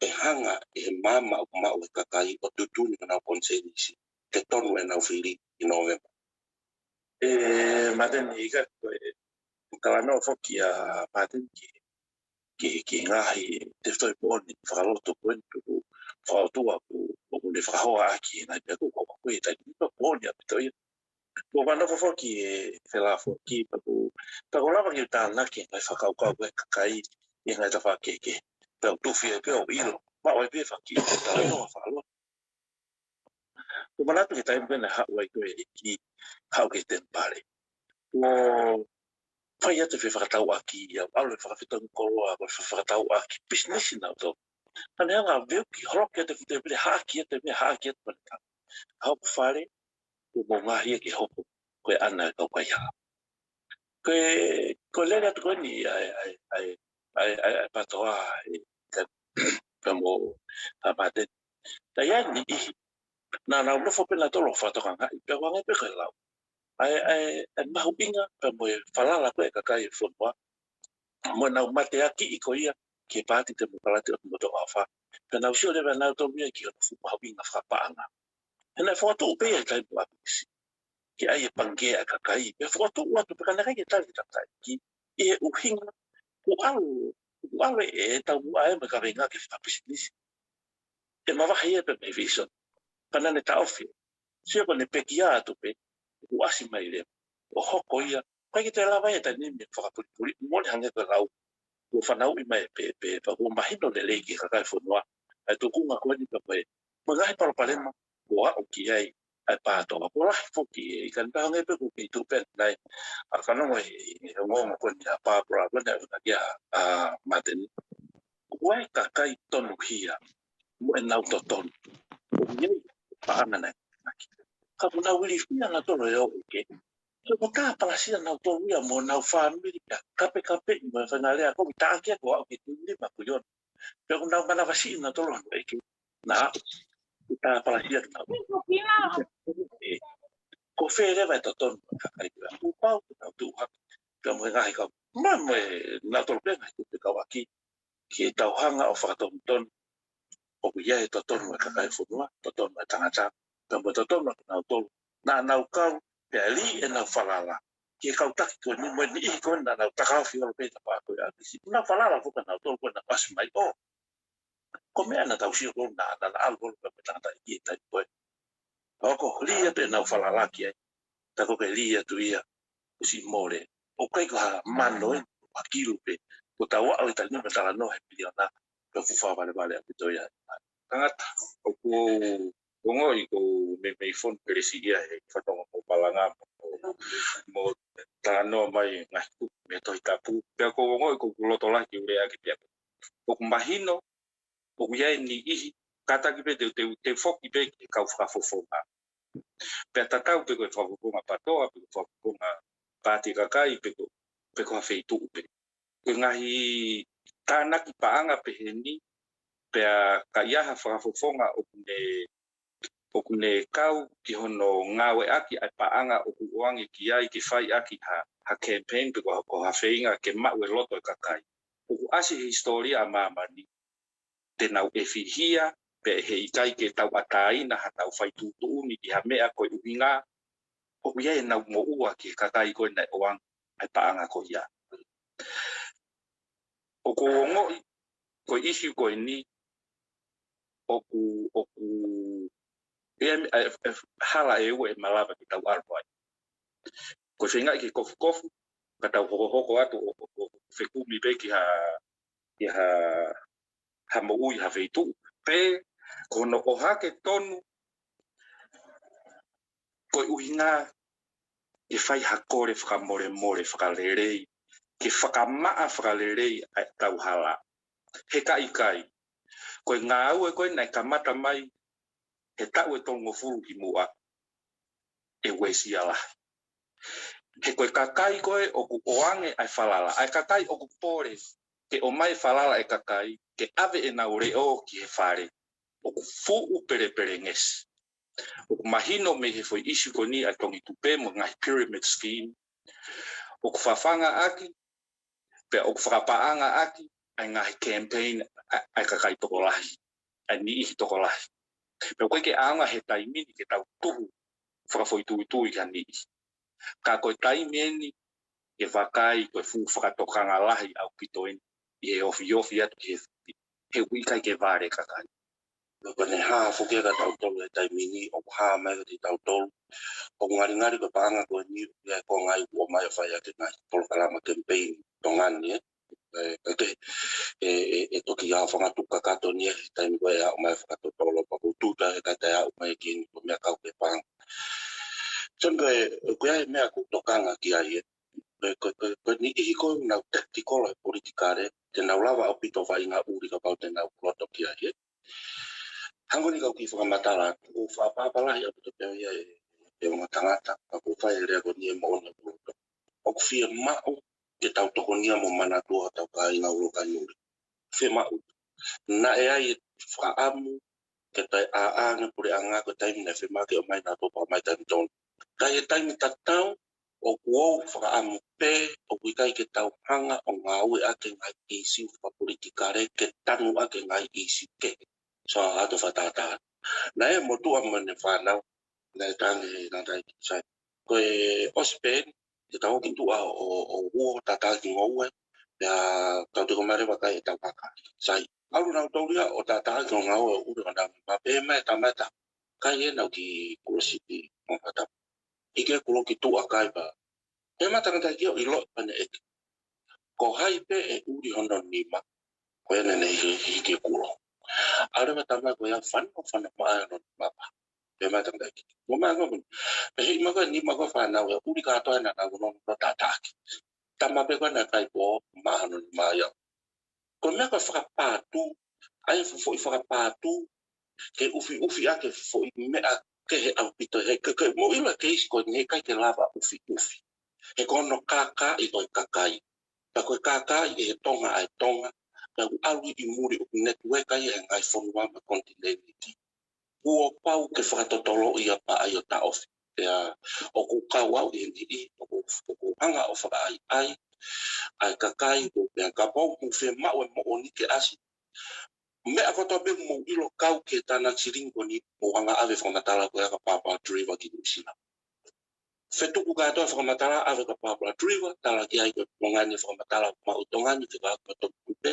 ʻe hanga ʻe he maama ʻoku maʻu ʻe he kakai ʻo tuʻutuʻuni ki honau konisēnisi ke tonu ʻenau fili ʻi Nōvema. ʻE, Māteni, ʻikai ko e, ko e talanoa foki ʻa Māteni ki, ki, ki he ngaahi tefitoʻi pooni fakaloto ko eni ʻoku fakaʻotua ʻoku, ʻoku ne fakahoa ʻaki e ngaahi meʻa ko ē ʻoku hoko he taimi ni, ko e pooni ʻaupito ia. Ko e manako foki e felāfoaki, pea ʻoku, pea ʻoku lava ke u tānaki e ngaahi fakakaukau ʻa e kakai ʻi he ngaahi tafaʻaki kehekehe. Pea u tufi ai pē ʻo ʻilo, maʻu ai pē faki, talanoa fakaloto. Ko e manatu ki he taimi ko ē naʻe haʻu ai ko ē e ʻEiki, haʻu ki he temipale. ʻO fai atu e fefakatauʻaki, ʻo ʻalu e fakafetongi koloa, ko e fefakatauʻaki, pisinisi nautolu. Ka ne hanga ʻo veuki, holoki atu e fuʻu temipale, haʻaki atu e meʻa, haʻaki atu e meʻa. Hoko fale, ko e moʻunga ia ke hoko, ko e ʻana e kau kaihaʻa. Ko e, ko e lele atu ko eni ʻa e, ʻa e, ʻa e, ʻa e, ʻa e, ʻa e PATOA, ʻe, ka, ka mo, ʻa Māteni. Ka ʻi ai e niʻihi, naʻa nau nofo pē nautolu ʻo fakatokangaʻi, pea ʻoku hangē pē ko e lau. ʻA e, ʻa e, ʻa e mahuʻinga, pea mo e falala ko ē ʻa e kakai e fonua, mo ʻenau mateakiʻi ko ia ki he Paati Temokalati ʻo Motongaʻofa. Pea nau sio leva nautolu ia ki hono fuʻu mahuʻinga fakapaʻanga. He naʻe fokotuʻu pē ia he taimi ʻo ʻApisi ke ʻai e Pangikē ʻa e Kakai. Pea fokotuʻu atu pē ka naʻe ʻikai ke tali ʻe he tangataʻeiki. ʻI he ʻuhinga, kuo ʻalu, kuo ʻalu e taumuʻa ē mo e kaveinga ke fakapisinisi. ʻE mavahe ia pē mei he visone. Pea naʻa ne taʻofi. Sio ko ʻene pekia atu pē, kuo ʻasi mai leva. ʻO hoko ia, ʻikai ke toe lava ia he taimi ni ʻo fakapulipuli, mole hangē ko e lau. kuo fanauʻi mai pē, pē, pea kuo mahino lelei ki he kakai e fonua ʻa e tuʻunga ko eni pea mo e, mo e ngaahi palopalema kuo aʻu ki ai ʻa e PATOA. Kuo lahi foki e, ʻikai ngata hangē pē ko e kei tuʻu pē ʻanenai, ʻa e fanongo he, he ongoongo ko eni ʻa Barbara, ko eni ʻa e ʻuhinga kia, ʻa Martin. Ko e kakai tonuhia mo ʻenau totonu. Ko ia e paʻanga naʻe ʻamanaki. Ka kuo nau ilifia nautolu ʻe he ʻEiki. He kuo tā palasia nautolu ia mo honau fāmili pea kapekapeʻi mo e faʻahinga lea ko e taʻaki ia kuo aʻu ki he tuʻu nima kui ono. Pea kuo nau manavasiʻi nautolu ʻe he ʻEiki. Naʻa, kuo tā palasia nautolu. Ko fē leva e totonu ʻa e kakai ko ia? Kuo pau ke nau tuʻu hake pea mo e ngaahi kau, mo e, mo e nautolu pē ngaahi tupe kau ʻaki, ke tau hanga ʻo fakatonutonu ʻoku ʻi ai e totonu ʻa e kakai e fonua, totonu ʻa e tangata, pea mo e totonu ʻa kinautolu naʻa nau kau pea lī ʻenau falala ki he kau taki ko eni mo e niʻihi ko eni naʻa nau takaofi holo pē he tafaʻaki ko ia. Kuo nau falala foki ʻa nautolu ko ē naʻa nau ʻasi mai ʻo. Ko e meʻa naʻa tau sio ko ē naʻa, naʻa, naʻa ʻalu holo pē mo e tangataʻeiki he taimi ko ē. Ka ko e lī atu ʻenau falala ki ai, ka ko e lī atu ia kuo ʻosi mole. ʻOku ʻikai ko ha mano ē, ha kilu pē. Kuo tau aʻu he taimi ni mo e talanoa he piliona, pea fuʻu fakavalevale ʻaupito ia. Tangata, ʻoku ou ongoʻi ʻoku ou meimei fonu kelesi ia he fanongo mo e malanga mo, mo e talanoa mai e ngaahi kupu mei he Tohi Tapu. Pea ʻoku ou ongoʻi ʻoku ou loto lahi ke u lea ʻaki pea ʻoku mahino ʻoku ʻi ai e niʻihi, kātaki pē te u, te u, te u foki pē ki he kau fakafofonga. Pea tatau pē ko e fakafofonga PATOA, pe ko e fakafofonga paati kakai, pe ko, pe ko ha feituʻu pē. Ko e ngaahi tānaki paʻanga pehē ni, pea ka ʻi ai ha fakafofonga ʻoku ne, ʻoku ne kau ki hono ngāueʻaki ʻa e paʻanga ʻoku ʻoange ki ai ke fai ʻaki ha, ha campaign pe ko ha, ko ha feinga ke maʻu e loto e kakai. ʻOku ʻasi he hisitōlia ʻa māmani, te nau ʻefihia, pea ʻe he ʻikai ke tauʻatāina haʻatau fai tuʻutuʻuni ʻi ha meʻa ko e ʻuhinga ʻoku ʻi ai ʻenau moʻua ki he kakai ko ē naʻe ʻoange ʻa e paʻanga ko ia. ʻOku ou ongoʻi, ko e ʻisiū ko eni, ʻoku, ʻoku, ʻi ai e, e, e hala ʻe ua ʻe malava ke tau ʻalu ai. Ko e feingaʻi ke kofukofu, ka tau hokohoko atu ʻo, ʻo, ʻo fekumi pē ki ha, ki ha, ha moʻui ha feituʻu. Pe, ko hono ʻohake tonu, ko e ʻuhinga ke fai ha kole fakamolemole fakalelei, ke fakamaʻa fakalelei ʻa e tau hala. He ka ʻikai, ko e ngāue ko ē naʻe kamata mai he taʻu ʻe tolungofulu ki muʻa, ʻe uesia lahi. He ko e kakai ko ē ʻoku ʻoange ʻa e falala, ʻa e kakai ʻoku pole ke ʻomai e falala ʻa e kakai ke ʻave ʻenau leʻo ki he fale, ʻoku fuʻu pelepelengesi. ʻOku mahino mei he foʻi ʻisiū ko eni ʻa e tongi tupe mo e ngaahi pyramid scheme, ʻoku fafanga ʻaki, pea ʻoku fakapaʻanga ʻaki ʻa e ngaahi campaign ʻa, ʻa e kakai tokolahi, ʻa e niʻihi tokolahi. Pea ʻoku ʻikai ke ʻaonga he taimi ni ke tau tuhu fakafoʻituitui ki ha niʻihi. Ka ko e taimi eni ke vakai ko e fuʻu fakatokanga lahi ʻaupito eni ʻi he ofiofi atu ki he, he ʻoku ʻikai ke vale e kakai. Pea ko ʻene hā foki ia kia tautolu he taimi ni, ʻoku hā mai kia tautolu ʻoku ngalingali ko e paʻanga ko eni, ʻoku ʻi ai e konga ʻoku ʻomai ʻo fai ʻaki e ngaahi polokalama campaign Tonga ni, ē. ʻE, ʻe, ʻe, ʻe, ʻe toki aofangatuku kakato ni ē he taimi ko ē ʻe aʻu mai e fakatotolo pea ʻoku tuta e kata e aʻu mai ki heni ko e meʻa kau ke paʻanga. So, ko e, ko e meʻa ʻoku ou tokanga ki ai, ē. Ko e, ko e, ko e, ko e niʻihi ko ē ʻoku nau tactical he politikale, te nau lava ʻaupito ʻo fai e ngaahi ʻuli kapau te nau loto ki ai, ē. Hangē ko eni kau kiʻi fakamatala atu, ʻoku ou fakaʻapaʻapa lahi ʻaupito pē au ia ʻe, ʻe ongo tangata, ka ʻoku ou fai e lea ko eni ʻe moʻoni ʻaupito. ʻOku fiemaʻu ke tau tokonia mo manatua hotau kāinga ʻuluaki nuli. Fiemaʻu. Naʻe ʻi ai e fakaʻamu ke toe ʻā ange e puleʻanga ko e taimi naʻe fiemaʻu ke ʻomai nautolu pea ʻomai taimi tonu. Ka ʻi he taimi tatau, ʻoku ou fakaʻamu pē ʻoku ʻikai ke tau hanga ʻo ngāueʻaki e ngaahi ʻīsiu fakapolitikale ke tanu ʻaki e ngaahi ʻīsiu kehe. So, ʻoatu e fakatātā. Naʻe motuʻa mo ʻene fānau, naʻe tangi he ngata i sai. Ko e ʻosi pē eni, te tau ō ki tuʻa ʻo, ʻo, ʻo huo tātāʻaki ngoue, pea tau tiko mai leva ʻo kai ʻetau kaka. Sai. ʻAlu nautolu ia ʻo tātāʻaki ngoue ʻo ʻuli ʻo nau ma pē mai e tama ʻe taha. Kai ē naʻa ku kiʻi kulosipi mo fata. ʻIkai ke u loki tuʻa kai pea. Pea ma tangata ki ʻo ʻilo pea ne ʻeke. Ko hai pē ʻe ʻuli hono nima, ko ena ne hiki, hiki kulo. ʻAlu ʻa e tama ko ia fanongo, fanongo mai hono nima pā. Pea mai tama ki. Mo mai ngomuni. Pea hiki mai ko e nima ko e fānau ʻe ʻuli kātoa ʻena nau no no tataki. Tama pē ko ena kai pō, mai hono nima ia. Ko e meʻa ko e fakapātū, ʻa e foʻi fakapātū, ke ʻufiʻufi ʻa e foʻi meʻa kehe ʻaupito, he ke, ke mou ʻilo e keisi ko eni he ʻikai ke lava ʻufiʻufi. He ko hono kākaaʻi ʻo e kakai. Pea ko e kākaaʻi ʻe he Tonga ʻa e Tonga, pea ʻoku ʻalu ʻi muli ʻoku netiueka ia he ngaahi fonua mo e konitinēniti. Kuo pau ke fakatotoloʻi ia pea ʻai ʻo taʻofi. Pea ʻoku ou kau au ʻi he niʻihi, ʻoku, ʻoku ou hanga ʻo fakaʻaiʻai ʻa e kakai, ʻo pehē kapau ʻoku fiemaʻu e moʻoni ke ʻasi. Meʻa kotoa pē ʻoku mou ʻilo kau ki he tānaki silingi ko eni, mou hanga ʻave fakamatala ko ia kia Barbara Trevor ki Nuʻusila. Fetuku kātoa fakamatala, ʻave kia Barbara Trevor, tala ki ai ko e ʻuhinga ʻene fakamatala maʻu ʻi Tonga ni ke vaku ʻa e toʻutupe,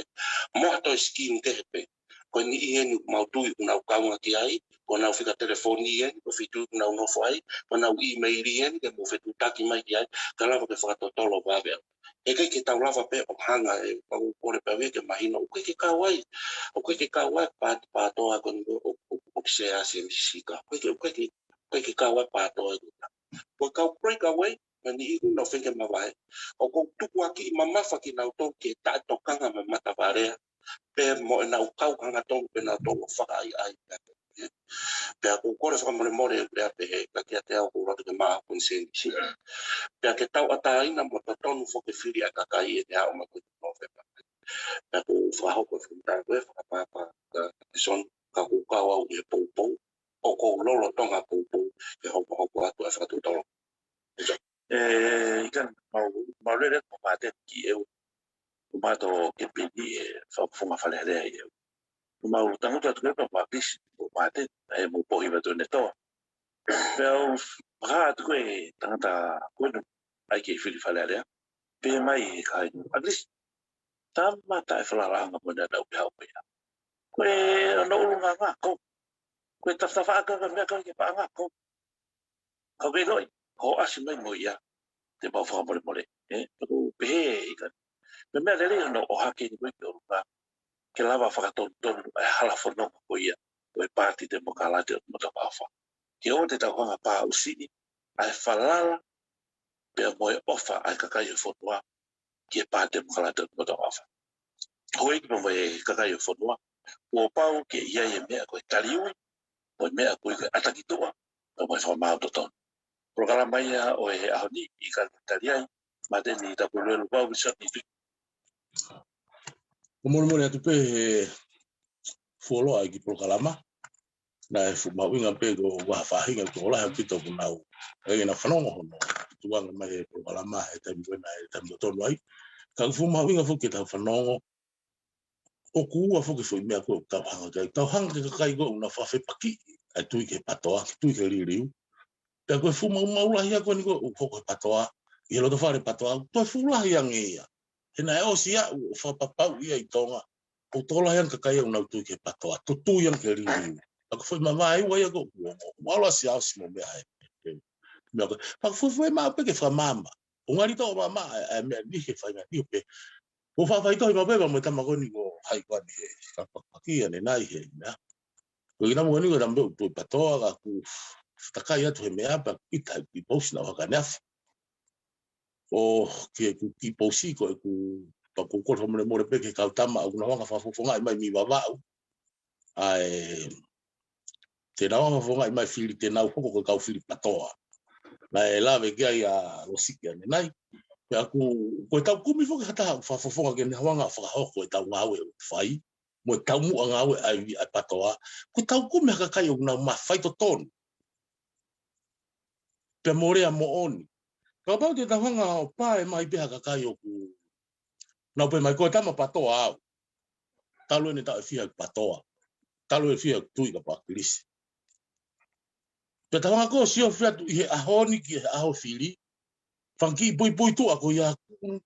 mo ha toe scheme kehe pē. Ko e niʻihi eni ʻoku mau tui ʻoku nau kaunga ki ai, ko ʻenau fika telefoni eni, ko e feituʻu ʻoku nau nofo ai, ko ʻenau email eni, ke mou fetuʻutaki mai ki ai, ka lava ke fakatotolo vave au. He ʻikai ke tau lava pē ʻo hanga ē, pea ʻoku ou kole pē au ia ke mahino, ʻoku ʻikai ke kau ai, ʻoku ʻikai ke kau ai Paati Pātoa ko eni ʻo, ʻo, ʻo, ʻo Sea Semi Sika. ʻOku ʻikai ke, ʻoku ʻikai ke, ʻoku ʻikai ke kau ai Pātoa ʻe kuta. Ko e kau breakaway, mei he niʻihi ʻoku nau feinga ke mavahe, ʻoku ou tukuakiʻi mamafa kinautolu ke taʻetokanga mo e matavalea, pea mo ʻenau kau hangatonu pē nautolu ʻo fakaʻaiʻai. Pea ʻoku ou kole fakamolemole ʻeku lea pehē, ka kiate au ʻoku ou loto ke maʻu ha konisēnisi. Pea ke tauʻatāina mo totonu foki e fili ʻa e kakai ʻi he ʻaho ʻe ua ko ē ʻo Nōvema. Pea ʻoku ou fakahoko e fakamatala ko ē, fakapapau, ka ke sonu, ka ʻoku ou kau au ʻi he poupou, ʻoku ou lolotonga poupou ke hokohoko atu ʻa e fakatotolo. ʻE, ʻikai, mau, mau lele mo Māteni ki ʻEu, ʻo mātou ke pini e fakafofonga Fale Alea ʻi ʻEu. ʻO mau tangutu atu pē pea mo ʻAkilisi mo Māteni, ʻa e mo pohi vatu ne toa. Pea u fakahā atu ko e tangata ko eni ʻai ke fili Fale Alea. Pehē mai ʻe he kakai, ʻAkilisi, tama taʻefalalaʻanga mo ʻena nau pehē au pea. Ko e ono ʻulungaanga ko. Ko e tafatafaʻaki ʻa e meʻa ko ē ke paʻanga ko. Ka ʻoku ke ʻiloʻi, ko hoʻo ʻasi mai mo ia, te mau fakamolemole, ē, ʻoku pehē ʻe ʻikai. Meʻa, meʻa lelei hono ʻohake ni ko ē ki ʻolunga, ke lava fakatonutonu ʻa e hala fononga ko ia ʻo e Paati Temokalati ʻo Motongaʻofa. Ke ʻoua te tau hanga ʻo paʻusiʻi ʻa e falala pea mo e ʻofa ʻa e kakai ʻo e fonua ki he Paati Temokalati ʻo Motongaʻofa. Houʻeiki pea mo e kakai ʻo e fonua, kuo pau ke ʻi ai e meʻa ko e taliui, mo e meʻa ko e ʻata ki tuʻa, pea mo e fakamaau totonu. Polokalama ia ʻo e ʻaho ni, ʻikai ke tali ai, Māteni Tapueluelu Pau, Visoni Tui. Ko e molemole atu pē he fuoloa ʻa e kiʻi polokalama. Naʻe fuʻu mahuʻinga pē ko e ua faʻahinga ko e lahi ʻaupito ʻoku nau ʻai ke nau fanongo hono tukuange mai e polokalama he taimi ko ena, he taimi totonu ai. Ka ʻoku fuʻu mahuʻinga foki ke tau fanongo ʻoku ua foki e foʻi meʻa ko ē ʻoku tau hanga ki ai. Tau hanga ki he kakai ko ē ʻoku nau fakafepakiʻi ʻa e tui ki he PATOA, ki he tui ki he liliu. Pea ko e fuʻu maumau lahi ia ko eni ko ē ʻoku hoko he PATOA, ʻi he loto fale PATOA, ʻoku toe fuʻu lahi ange ia. He naʻe ʻosi aʻu ʻo fakapapauʻi ia ʻi Tonga, ʻoku tokolahi ange e kakai ʻoku nau tui ki he PATOA, ʻoku tui ange ki he liliu. Ka ko e foʻi mavaeua ia ko ē ʻoku ongo, ʻoku ʻalu ʻo siʻi ʻosi mo e meʻa he, he, meʻa ko ē. Pea ko e fuʻu, fuʻu maʻu pē ke fakamaama. ʻOku ngali toʻo maama ʻa e, ʻa e meʻa ni he faʻahinga ni pē. ʻOku ou faʻa faitohi maʻu pē pea mo e tama ko eni ko hai ko eni he, ka pakipaki ʻanenai he meʻa. Ko e kiʻi tama ko eni ko e tama pē ʻoku tui PATOA, ka ʻoku takai atu he meʻa pea ʻita ʻi he kiʻi pousi naʻe ʻohake ʻaneafi. ʻO ki heʻeku kiʻi pousi ko ʻeku, pea ʻoku ou kole fakamolemole pē ki he kau tama ʻoku nau hanga ʻo fakafofongaʻi mai mei Vavaʻu. ʻA e, te nau hanga ʻo fakafofongaʻi mai fili, te nau hoko ko e kau fili PATOA. Naʻe lave ki ai ʻa Losiki ʻanenai. Pea ʻoku, ko e tau kumi foki ha taha ʻoku fakafofonga ke ne hanga ʻo fakahoko e tau ngāue ʻoku fai. Mo e taumuʻa ngāue ʻa e, ʻa e PATOA. Ko e tau kumi ha kakai ʻoku nau mafai totonu. Pea mo lea moʻoni. Kapau te tau hanga ʻo pā e mai pē ha kakai ʻoku nau pehē mai ko e tama PATOA au. Talu ʻene taʻefiha ʻi PATOA. Talu ʻene fiha ʻi tui ka ʻapaʻapa ʻAkilisi. Pea tau hanga ko ē ʻo sio atu ʻi he ʻaho ni ki he ʻaho fili. Fanga kiʻi puipuituʻa ko ia ʻoku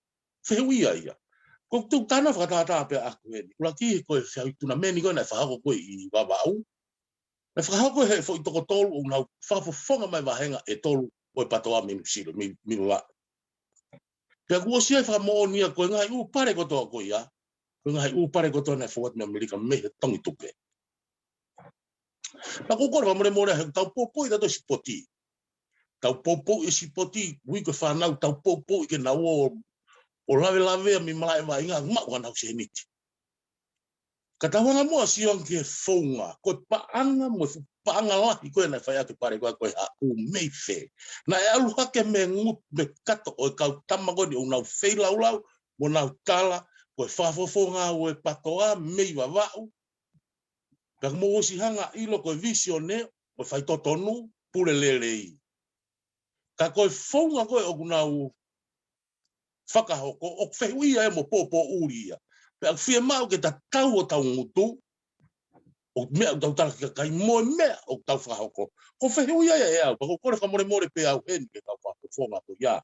fehuʻia ia. Ko e tuʻu tana fakatātā pē ʻaku eni. Kulaki ko e fehuʻi tunameni ko ē naʻe fakahoko ko ē ʻi Vavaʻu. Naʻe fakahoko he foʻi toko tolu ʻoku nau fakafofonga mai vāhenga ʻe tolu ʻo e PATOA mei Nuʻusila, mei, mei Vavaʻu. Pea kuo ʻosi ʻi ai e fakamoʻoni ia ko e ngaahi ʻū pale kotoa ko ia, ko e ngaahi ʻū pale kotoa naʻe fou atu mei ʻAmelika mei he Tongi Tupe. Naʻa ku kole fakamolemole he ʻoku tau poupouʻi tautolu e sipoti. Tau poupouʻi e sipoti, ui ko e fānau, tau poupouʻi ke nau ō ʻo lavelavea mei malaʻe vaʻinga, maʻu hanau sēniti. Ka tau hanga muʻa ʻo sio ange ki he founga, ko e paʻanga mo e fuʻu paʻanga lahi ko ē naʻe fai ʻaki e pale ko ē ko e haʻu mei fē. Naʻe ʻalu hake mei he ngutu, mei he kato ʻo e kau tama ko eni ʻoku nau feilaulau, mo nau tala, ko e fakafofonga ʻo e PATOA mei Vavaʻu. Pea mou ʻosi hanga ʻilo ko e vīsone, ko e faitotonu, pule lelei. Ka ko e founga ko ē ʻoku nau fakahoko, ʻoku fehuʻia ia mo poupouʻi ia. Pea ʻoku fiemaʻu ke tatau hotau ngutu, ʻo meʻa ʻoku tau tala ki he kakai mo e meʻa ʻoku tau fakahoko. Ko e fehuʻia ia ʻe au, pea ʻoku ou kole fakamolemole pē au heni ki he kau fakafofonga ko ia.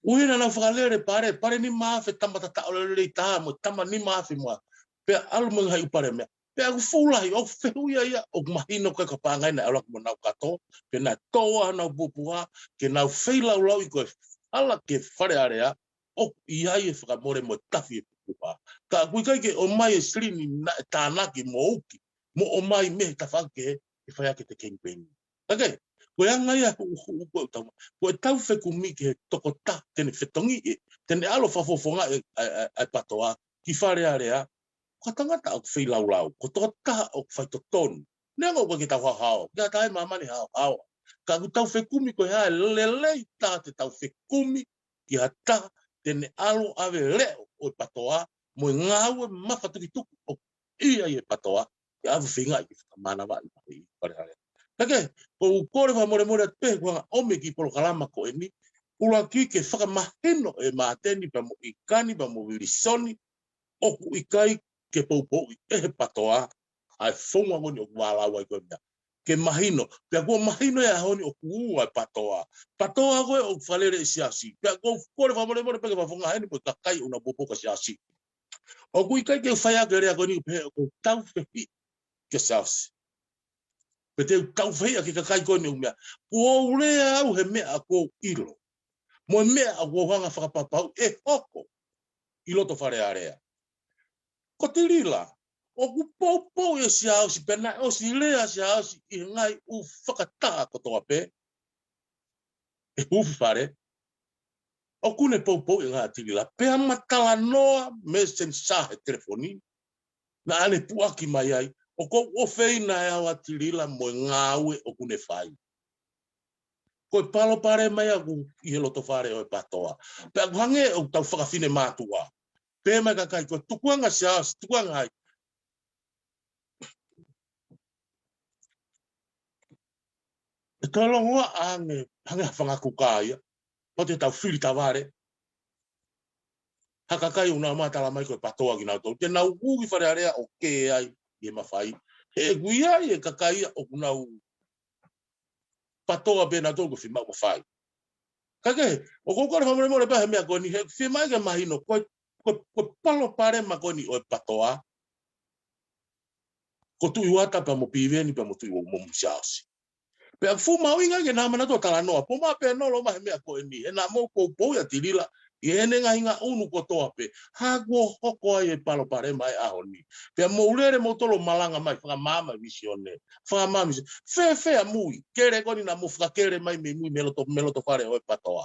ʻUhí naʻa nau fakalele pale, pale nima afe tama tataʻo lelei taha mo e tama nima afe mo e, pea ʻalu mo e ngaahi ʻū pale meʻa. Pea ʻoku fuʻu lahi, ʻoku fehuʻia ia, ʻoku mahino ko e kau paʻanga ia naʻe ʻalu hake mo nau kato, pea naʻe tō ai honau pupuha, ke nau feilaulauʻi ko e hala ki he Fale Alea, ʻoku ʻi ai e fakamole mo e tafi e pupuha. Ka ʻoku ʻikai ke ʻomai e silini naʻe tānaki mo uki, mo ʻomai mei he tafaʻaki kehe, ke fai ʻaki e kemipeini. Ka ke, ko e anga ia huʻuhuʻu ko ʻetau, ko ʻetau fekumi ki he tokotaha te ne fetongi ē, te ne ʻalu ʻo fakafofongaʻi e, e, e, e PATOA ki Fale Alea, ko e tangata ʻoku feilaulau, ko e tokotaha ʻoku faitotonu. Neongo ʻoku ʻikai ke tau haohaoa, ʻikai ke tau ʻi māmani haohaoa. Ka ʻoku tau fekumi ko e hā e lelei taha te tau fekumi ki ha taha te ne ʻalu ʻo ʻave leʻo ʻo e PATOA, mo e ngāue mafatukituki ʻoku ʻi ai e PATOA, ke ʻave feingaʻi ke fakamānavaʻi mai ʻi Fale Alea. Ka ke, ʻoku ou kole fakamolemole atu pē, ko e anga ʻomi e kiʻi polokalama ko eni, ʻuluaki ke fakamahino ʻe Māteni pea mo ʻIkani pea mo Vilisoni, ʻoku ʻikai ke poupouʻi ʻe he PATOA ʻa e founga ko eni ʻoku vālau ai ko e meʻa. Ke mahino, pea kuo mahino ʻi he ʻaho ni ʻoku ua e PATOA. PATOA ko ē ʻoku fakalele ʻe he Siasi. Pea ʻoku ou kole fakamolemole pē ki he fakafofonga heni mo e kakai ʻoku nau poupou ki he Siasi. ʻOku ʻikai ke u fai ʻa e lea ko eni pē ʻoku ou taufehiʻa ki he Siasi. Pe te u taufehiʻa ki he kakai ko eni ʻoku meʻa. Kuo u lea au he meʻa ʻoku ou ʻilo. Mo e meʻa ʻoku ou hanga ʻo fakapapauʻi ʻe hoko ʻi loto Fale Alea. Ko Tilila, ʻoku poupouʻi ʻe Siaosi, pea naʻe ʻosi lea ʻa Siaosi ʻi he ngaahi ʻū fakataha kotoa pē, ʻi he huufi fale, ʻoku ne poupouʻi e ngaahi ʻa Tilila, pea ma talanoa mei he senisā he telefoni, naʻa ne puʻaki mai ai, ʻoku ou ʻofeina ʻe au ʻa Tilila mo e ngāue ʻoku ne fai. Ko e palopalema ia ʻoku ʻi he loto fale ʻo e PATOA. Pea ʻoku hangē ʻoku tau fakafinemātuʻa. Pehē mai e kakai ko e tukuange ʻa Siaosi, tukuange ai. ʻE toe longoaʻa ange, hangē ha fanga kuka ia. Pau te tau fili tavale ha kakai ʻoku nau ō mai ʻo tala mai ko e PATOA kinautolu. Te nau hū ki Fale Alea ʻo kē ai ʻi he mafai. He ʻoku ʻi ai e kakai ia ʻoku nau PATOA pē nautolu ko e fiemaʻu mafai. Ka ke, ʻoku ou kole fakamolemole pē he meʻa ko eni, he fiemaʻu ke mahino, ko e, ko e, ko e palopalema ko eni ʻo e PATOA, ko Tuʻi Uata pea mo Piveni pea mo Tuʻi Uata mo Siaosi. Pea fuʻu mahuʻinga ke nau ō mai nautolu ʻo talanoa, pea mo e panel ʻo ō mai he meʻa ko eni, he naʻa mou poupouʻi ʻa Tilila ʻi heʻene ngaahi ngaʻunu kotoa pē. Hā kuo hoko ai e palopalema he ʻaho ni. Pea mou lele moutolu ʻo malanga mai, fakamaama e vīsone. Fakamaama e vīsone. Fēfē ʻa mui, kele ko eni naʻa mou fakakele mai mei mui mei loto, mei loto fale ʻo e PATOA.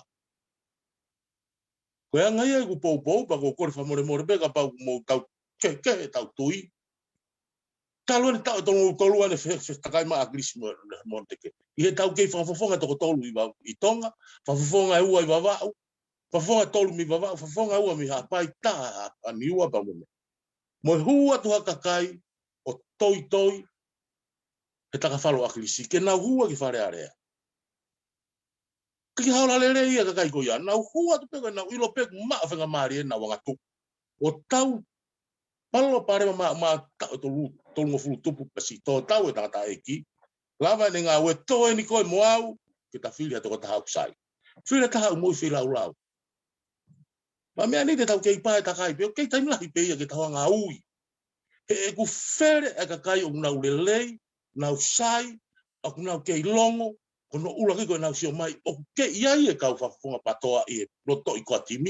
Ko e anga ia ʻeku poupou, pea ʻoku ou kole fakamolemole pē kapau ʻoku mou tau kehekehe ʻetau tui. Talu eni e taʻu ʻe tolungofulu tolu ʻa e fe-, fetakai mai ʻa ʻAkilisi mo, mo Monteke. ʻI heʻetau kei fakafofonga toko tolu ʻi Va-, ʻi Tonga, fakafofonga ʻe ua ʻi Vavaʻu, fakafofonga ʻe tolu mei Vavaʻu, fakafofonga ʻe ua mei Haʻapai, taha ʻa Niua pea mo e meʻa. Mo e hū atu ha kakai ʻo toitoi he takafalu ʻo ʻAkilisi, ke nau hū ki Fale Alea. Ke ke haola lelei ia e kakai ko ia. Nau hū atu pē ko ē, nau ʻilo pē ʻoku maʻu e faingamālie ʻenau angatuku. ʻO tau palopalema ma, ma taʻu ʻe tolu, tolungofulu tupu pea siʻi tō tau e tangataʻeiki. Lava ʻene ngāue, tō eni koe mo au, ke ta fili ha tokotaha ʻoku sai. Fili ha taha ʻoku moʻui feilaulau. Pea meʻa ni te tau kei pā e takai pē, ʻoku kei taimi lahi pē ia ke tau hanga ʻo ui. He ʻoku fele e kakai ʻoku nau lelei, nau sai, ʻoku nau kei longo, ko hono ʻuluaki ko ʻenau sio mai, ʻoku kei ʻi ai e kau fakafofonga PATOA ʻi he lotoʻi core team,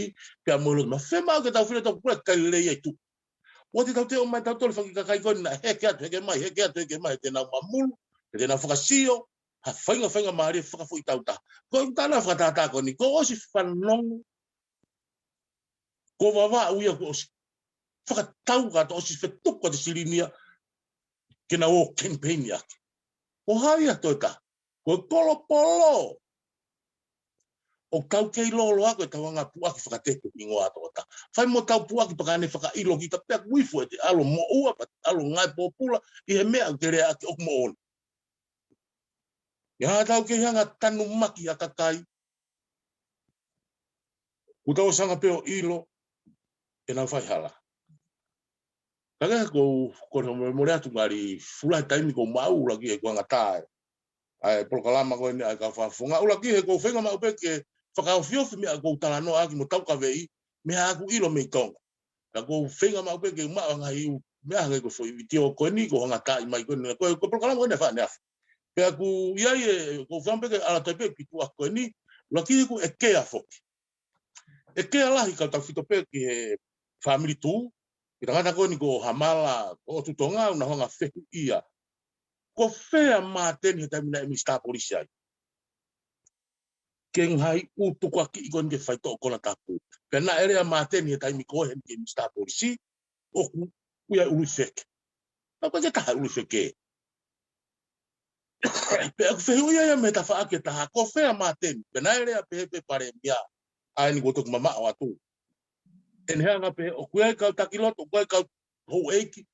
pea mo e loto ma fema ke tau fili tau kula kai lelei ai tu. ʻOua te tau te ʻomai tau tole faki kakai ko ena, heke atu, heke mai, heke atu, heke mai, te nau mamulu, te nau fakasio, ha fainga, fainga mālie fakafoʻi tau ta. Ko e tana fakatātā ko eni, ko ʻosi fanongo, ko Vavaʻu ia ko ʻosi fakatau ka to ʻosi fetuku atu e silini ia, ke nau ō campaign ake. Ko hai ia toe ta, ko e kolopolo. ʻOku tau kei lolo ako e tau anga puʻaki fakatetu hingoa ʻa toʻota. Fai mo tau puʻaki pea ka ne fakaʻilo kita pea kuifu e te ʻalu moʻua pea ʻalu ngāue pōpula ʻi he meʻa ʻoku te lea ʻaki ʻoku moʻoni. ʻIo ha tau kei hanga tanumaki ʻa kakai. Kuo tau sanga pē ʻo ʻilo ʻenau faihala. Ka ke ko, ko e mole atu ngali fula he taimi ko maʻu ʻuluaki he kuanga tae. ʻA e polokalama ko eni ʻa e kau fakafofonga ʻuluaki he ko u feinga maʻu pē ke fakaofiofi meʻa ko u talanoa ʻaki mo tau kaveʻi, meʻa ʻoku ʻilo mei Tonga. Ka ko u feinga maʻu pē ke u maʻu ʻa e ngaahi ʻū meʻa hangē ko e foʻi vitiō ko eni, ko e hanga taʻi mai ko eni, ko e, ko e polokalama ko eni ʻa e fā ʻaneafi. Pea ʻoku ʻi ai e, ko u feinga pē ke ala toi pē ki tuʻa ko eni, ʻuluaki he ʻoku ʻekea foki. ʻEkea lahi kau tau fito pē ki he family tu, ki he tangata ko eni ko Hamala, ko ʻOtu Tonga, ʻoku nau hanga fehuʻia. Ko fē ʻa Māteni he taimi naʻe minisitā polisi ai. Ke ngaahi ʻū tukuakiʻi ko eni ke faitoʻo konatapu. Pea naʻe lea ʻa Māteni he taimi ko ē heni ke minisitā polisi, ʻoku ʻi ai ʻuluʻi feke. Ka ko e ke taha ʻuluʻi feke. Pea ʻoku fehuʻia ia mei he tafaʻaki ʻe taha, ko fē ʻa Māteni, pea naʻe lea pehē pē palēmia, ʻa eni kuo toki mamaʻo atu. ʻEne hanga pē, ʻoku ʻi ai kau taki lotu, ʻoku ʻi ai kau houʻeiki,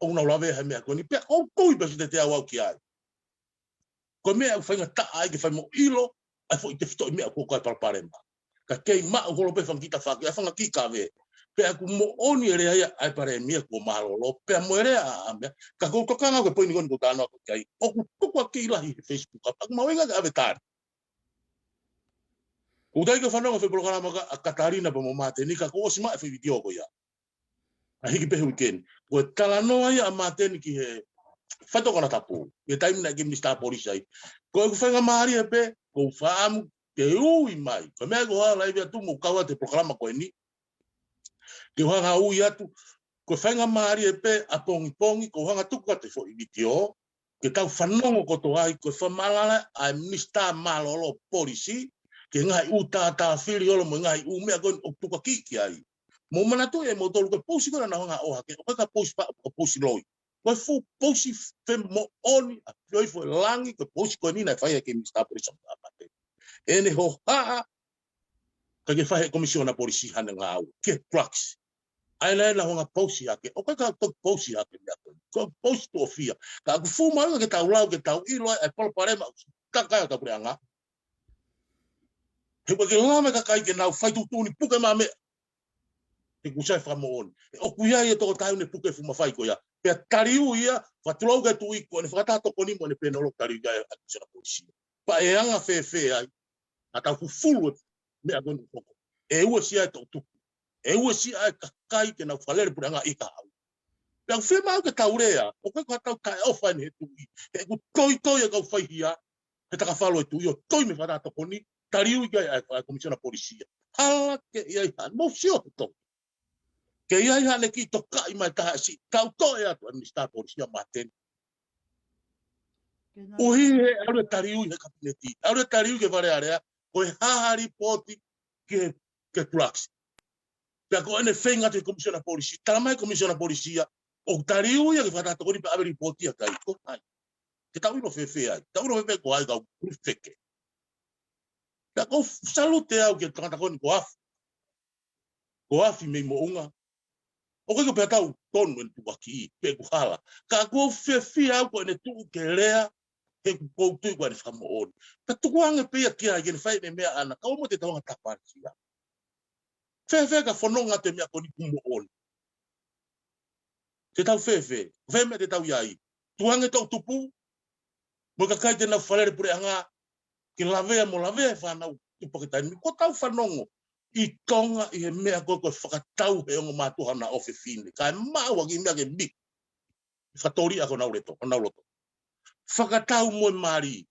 ʻoku nau lavea he meʻa ko eni, pea ʻoku tui pē si te te au au ki ai. Ko e meʻa ʻoku faingataʻa ai ke fai mo ʻilo, ʻa e foʻi tefitoʻi meʻa ko e palopalema. Ka kei maʻu holo pē fanga kiʻi tafaʻaki, ʻa e fanga kiʻi kave. Pea ʻoku moʻoni e lea ia ʻa e palēmia kuo mālōlō, pea mo e lea ʻa, ʻa meʻa. Ka ko u tokanga ko e poini ko eni ko u talanoa ko ē ki ai. ʻOku tukuakiʻi lahi he Facebook, ka ʻoku mahuʻinga ke ʻave tali. Ko u tai ke fanongo he polokalama ka, ʻa Katalina pea mo Māteni ka ko u ʻosi maʻu e foʻi vitiō ko ia. ʻA hiki pē he weekend. Ko e talanoa ia ʻa Māteni ki he faitoʻo konatapu. Ki he taimi naʻe kei minisitā polisi ai. Ko ʻeku faingamālie pē, ko u fakaʻamu ke ui mai. Ko e meʻa ko hala ivi atu mo kau atu he polokalama ko eni. Ke u hanga ui atu. Ko e faingamālie pē ʻapongipongi, ko u hanga tuku atu e foʻi vitiō. Ke tau fanongo kotoa ai, ko e fakamalala ʻa e minisitā mālōlō polisi, ki he ngaahi ʻū tātāfili ʻolo mo e ngaahi ʻū meʻa ko eni ʻoku tukuakiʻi ki ai. Mou manatuʻi ʻe moutolu ko e pousi ko ena naʻa nau hanga ʻo ʻohake, ʻoku ʻikai ko e pousi paʻu, ko e pousi loi. Ko e fuʻu pousi femoʻoni, ʻafioʻi foʻi langi, ko e pousi ko eni naʻe fai ʻe he minisitā polisi ʻa Māteni. ʻEne hohaʻa, ka ke fai he komisiona polisi haʻane ngāue, ki he drugs. ʻA ena ʻena hanga pousi hake, ʻoku ʻikai ko e pousi hake meʻa ko eni. Ko e pousi tuʻofia. Ka ʻoku fuʻu mahuʻinga ke tau lau, ke tau ʻilo ai, ʻa e palopalema, kakai ʻo tau puleʻanga. He ʻoku ʻikai ke lava e kakai ke nau fai tuʻutuʻuni puke mai meʻa. He ʻoku sai fakamoʻoni. He ʻoku ʻi ai e toko taha ʻoku ne puke fuʻu mafai ko ia. Pea taliui ia, fakatulou ki he tuʻi ko ʻene fakataha tokoni mo ʻene pēnolo taliui ia ʻa e komisona polisi. Pea ʻe anga fēfē ai, ʻa tau fufulu e meʻa ko eni hoko. ʻE uesia e toʻutupu. ʻE uesia e kakai ke nau fakalele puleʻanga ʻi ka au. Pea ʻoku fiemaʻu ke tau lea, ʻoku ʻikai ko ha tau taʻeʻofa eni he tuʻi. He ʻoku toitoi e kau faihia, he takafalu e tuʻi ʻo toi mei he fakataha tokoni, taliui ki ai ʻa e, ʻa e komisiona polisi ia. Hala ke ʻi ai ha, mou sio he tonga. Ke ʻi ai haʻane kiʻi tokaʻi mai taha ʻe siʻi, tau toe atu ʻa e minisitā polisi ʻa Māteni. ʻUhi he ʻalu e taliui he kapineti, ʻalu e taliui ki he Fale Alea, ko e hā ha lipooti ki he, ki he drugs. Pea ko ʻene feinga atu he komisiona polisi, tala mai komisiona polisi ia, ʻoku taliui ia ki he fakataha tokoni pea ʻave lipooti ia ki ai, ko hai. Ke tau ʻilo fēfē ai, tau ʻilo fēfē ko hai kau ʻuluʻi feke. Pea ko u salute au ki he tangata ko eni ko Afi. Ko Afi mei Moʻunga. ʻOku ʻikai ko e pehē tau tonu ʻene tukuakiʻi, pe ʻoku hala. Ka ʻoku ou fiefia au ko ʻene tuʻu ke lea, he ʻoku ou tui ko ʻene fakamoʻoni. Ka tukuange pē ia ki ai ke ne fai ʻene meʻa ʻana, ka ʻoua te tau anga tāpalisia. Fēfē ka fononga atu e meʻa ko eni ʻoku moʻoni. Te tau fēfē, fē meʻa te tau ʻi ai. Tukuange toʻutupu, mo e kakai te nau fakalele puleʻanga, ke lavea mo lavea e fānau tupu ʻa e taimi. Ko ʻetau fanongo ʻi Tonga ʻi he meʻa ko ē ko e fakatau he ongo mātuʻa haʻanau ʻofefine. Kae maʻu ha kiʻi meʻa ke miki. Fakatoli ʻa honau leto, honau loto. Fakatau mo e mali.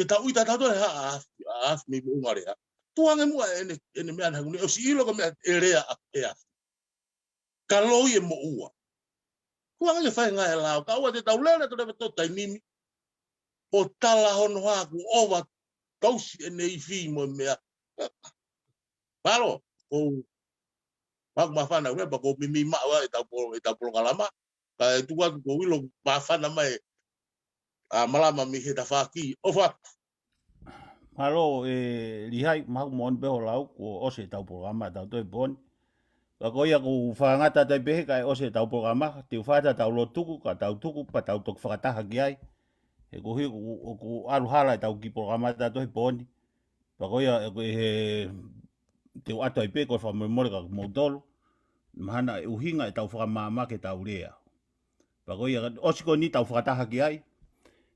Ke tau ʻita tautolu he haʻa afi, ʻa afi mei moʻunga lea. Tuku ange muʻa ʻene, ʻene meʻa naʻa ne ʻosi ʻilo ko e meʻa ʻe lea ʻaki ʻe afi. Ka loi e moʻua. Tuku ange ke fai e ngaahi lao. Kae ʻoua te tau lele atu leva ʻo taimi ni ʻo tala hono hā kuo ʻova tausi ʻene ifi mo e meʻa. Mālō, ʻoku ou, ʻoku ou māfana ʻaupito, pea ʻoku ou meimei maʻu ʻetau polo-, ʻetau polokalama. Kae tuku atu ʻoku ou ʻilo māfana mai ʻa Malama mei he tafaʻaki. ʻOfa. Mālō, ʻe Lihai, mahalo ʻoku moʻoni pē hoʻo lau, kuo ʻosi ʻetau polokalama ʻatautolu he pō ni. Ka ko ia ʻoku ou fakangata atu ai pē he kae ʻosi ʻetau polokalama, te u fakataha ʻetau lotu, ka tau tuku, pea tau toki fakataha ki ai. He koeʻuhi ʻoku, ʻoku ʻalu hala ʻetau kiʻi polokalama ʻatautolu he pō ni. Pea ko ia, ʻe, he, te u ʻoatu ai pē ko e fakamolemole kia moutolu. Mahalo ʻe ʻuhinga ʻetau fakamaama ke tau lea. Pea ko ia, ʻosi ko eni tau fakataha ki ai.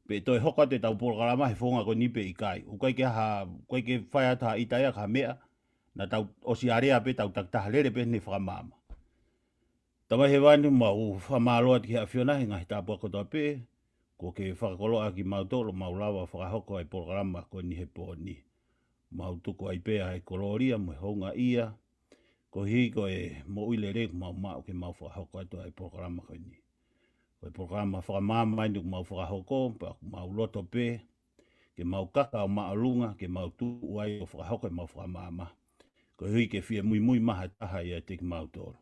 Pea toe hoko atu ʻetau polokalama he founga ko eni pe ʻikai. ʻOku ʻikai ke ha, ʻoku ʻikai ke fai atu ha ʻita ia ki ha meʻa. Naʻa tau ʻosi ʻa lea pē tau takitaha lele pē ʻene fakamaama. Tamai Hēvani, mau fakamālō atu ki he ʻAfiona he ngaahi tāpuaki kotoa pē, kuo ke fakakoloa kimautolu, mau lava fakahoko ai polokalama ko eni he pō ni. Mau tuku ai pē ʻa e kolōlia mo e houngaʻia, koeʻuhi ko e moʻui lelei ʻoku mau maʻu ke mau fakahoko atu ai polokalama ko eni. Ko e polokalama fakamaama eni ʻoku mau fakahoko, pea ʻoku mau loto pē, ke mau kaka ʻo māʻolunga, ke mau tuʻu ai ʻo fakahoko ʻemau fakamaama. Koeʻuhi ke fie muimui mai ha taha ʻiate kimautolu.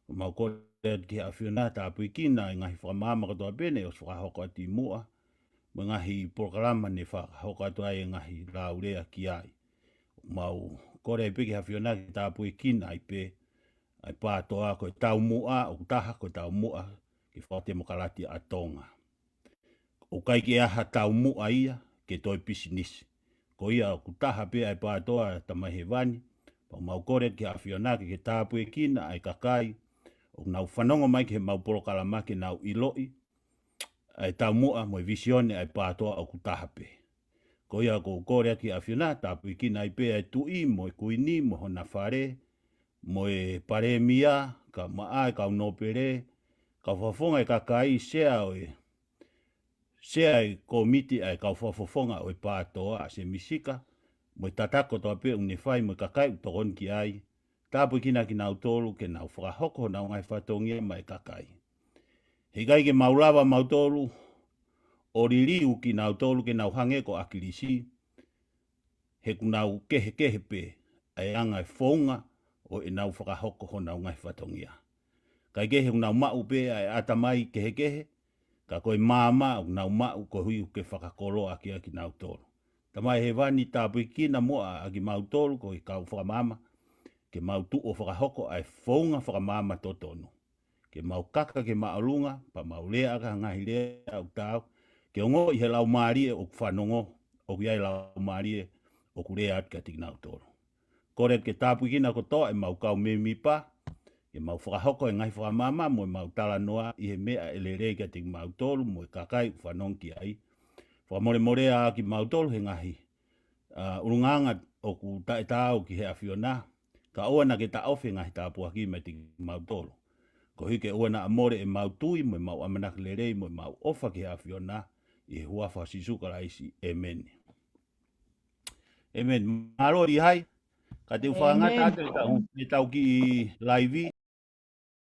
Mau kole atu ki he ʻAfiona tāpuekina e ngaahi fakamaama kotoa pē ne ʻosi fakahoko atu ʻi muʻa, mo e ngaahi polokalama ne fakahoko atu ai e ngaahi laulea ki ai. Mau kole ai pē ki he ʻAfiona ke tāpuekina ai pē, ʻa e PATOA ko e taumuʻa, ʻoku taha ko e taumuʻa ki he fakatemokalati ʻa Tonga. ʻOku ʻikai ke ʻi ai ha taumuʻa ia ke toe pisinisi. Ko ia ʻoku taha pē ʻa e PATOA, Tamai Hēvani, pea mau kole ki he ʻAfiona ke ke tāpuekina ʻa e kakai ʻoku nau fanongo mai ki heʻemau polokalama ke nau ʻiloʻi ʻa e taumuʻa mo e vīsone ʻa e PATOA ʻoku taha pē. Ko ia ʻoku ou kole ki he ʻAfiona, tāpuekina ai pē ʻa e Tuʻi mo e Kuini mo hona fale, mo e Palēmia, kae ʻumaʻā e kau nōpele, kau fakafofonga e kakai, sea ʻo e, sea e kōmiti ʻa e kau fakafofonga ʻo e PATOA, ʻa Semisika, mo e tataki kotoa pē ʻoku ne fai mo e kakai ʻoku tokoni ki ai, tāpuekina kinautolu ke nau fakahoko honau ngaahi fatongia maʻa e kakai. He ʻikai ke mau lava mautolu ʻo liliu kinautolu ke nau hangē ko ʻAkilisi, he ʻoku nau kehekehe pē ʻa e anga e founga ʻo ʻenau fakahoko honau ngaahi fatongia. Kae kehe ʻoku nau maʻu pē ʻa e ʻatamai kehekehe, ka ko e maama ʻoku nau maʻu koeʻuhi ʻoku ke fakakoloa ʻaki ʻa kinautolu. Tamai Hēvani, tāpuekina muʻa ʻa kimautolu ko e kau fakamaama, ke mau tuʻu ʻo fakahoko ʻa e founga fakamaama totonu. Ke mau kaka ke māʻolunga, pea mau lea ʻaki ha ngaahi lea ʻoku taau, ke ongoʻi he laumālie ʻoku fanongo, ʻoku ʻi ai e laumālie ʻoku lea atu kiate kinautolu. Kole ke tāpuekina kotoa ʻemau kau mēmipa, ke mau fakahoko e ngaahi fakamaama mo ʻemau talanoa ʻi he meʻa ʻe lelei kiate kimautolu mo e kakai ʻoku fanongo ki ai. Fakamolemole ʻa kimautolu he ngaahi, ʻa, ʻulungaanga ʻoku taʻetaau ki he ʻAfiona, kae ʻoua naʻa ke taʻofi e ngaahi tāpuaki meiate kimautolu. Koeʻuhi ke ʻoua naʻa mole ʻemau tui mo ʻemau ʻamanaki lelei mo ʻemau ʻofa ki he ʻAfiona, ʻi he huafa ʻo Sīsū Kalaisi. ʻĒmeni. ʻĒmeni. Mālō Lihai, ka te u fakangata atu ʻetau, ʻetau kiʻi laivi,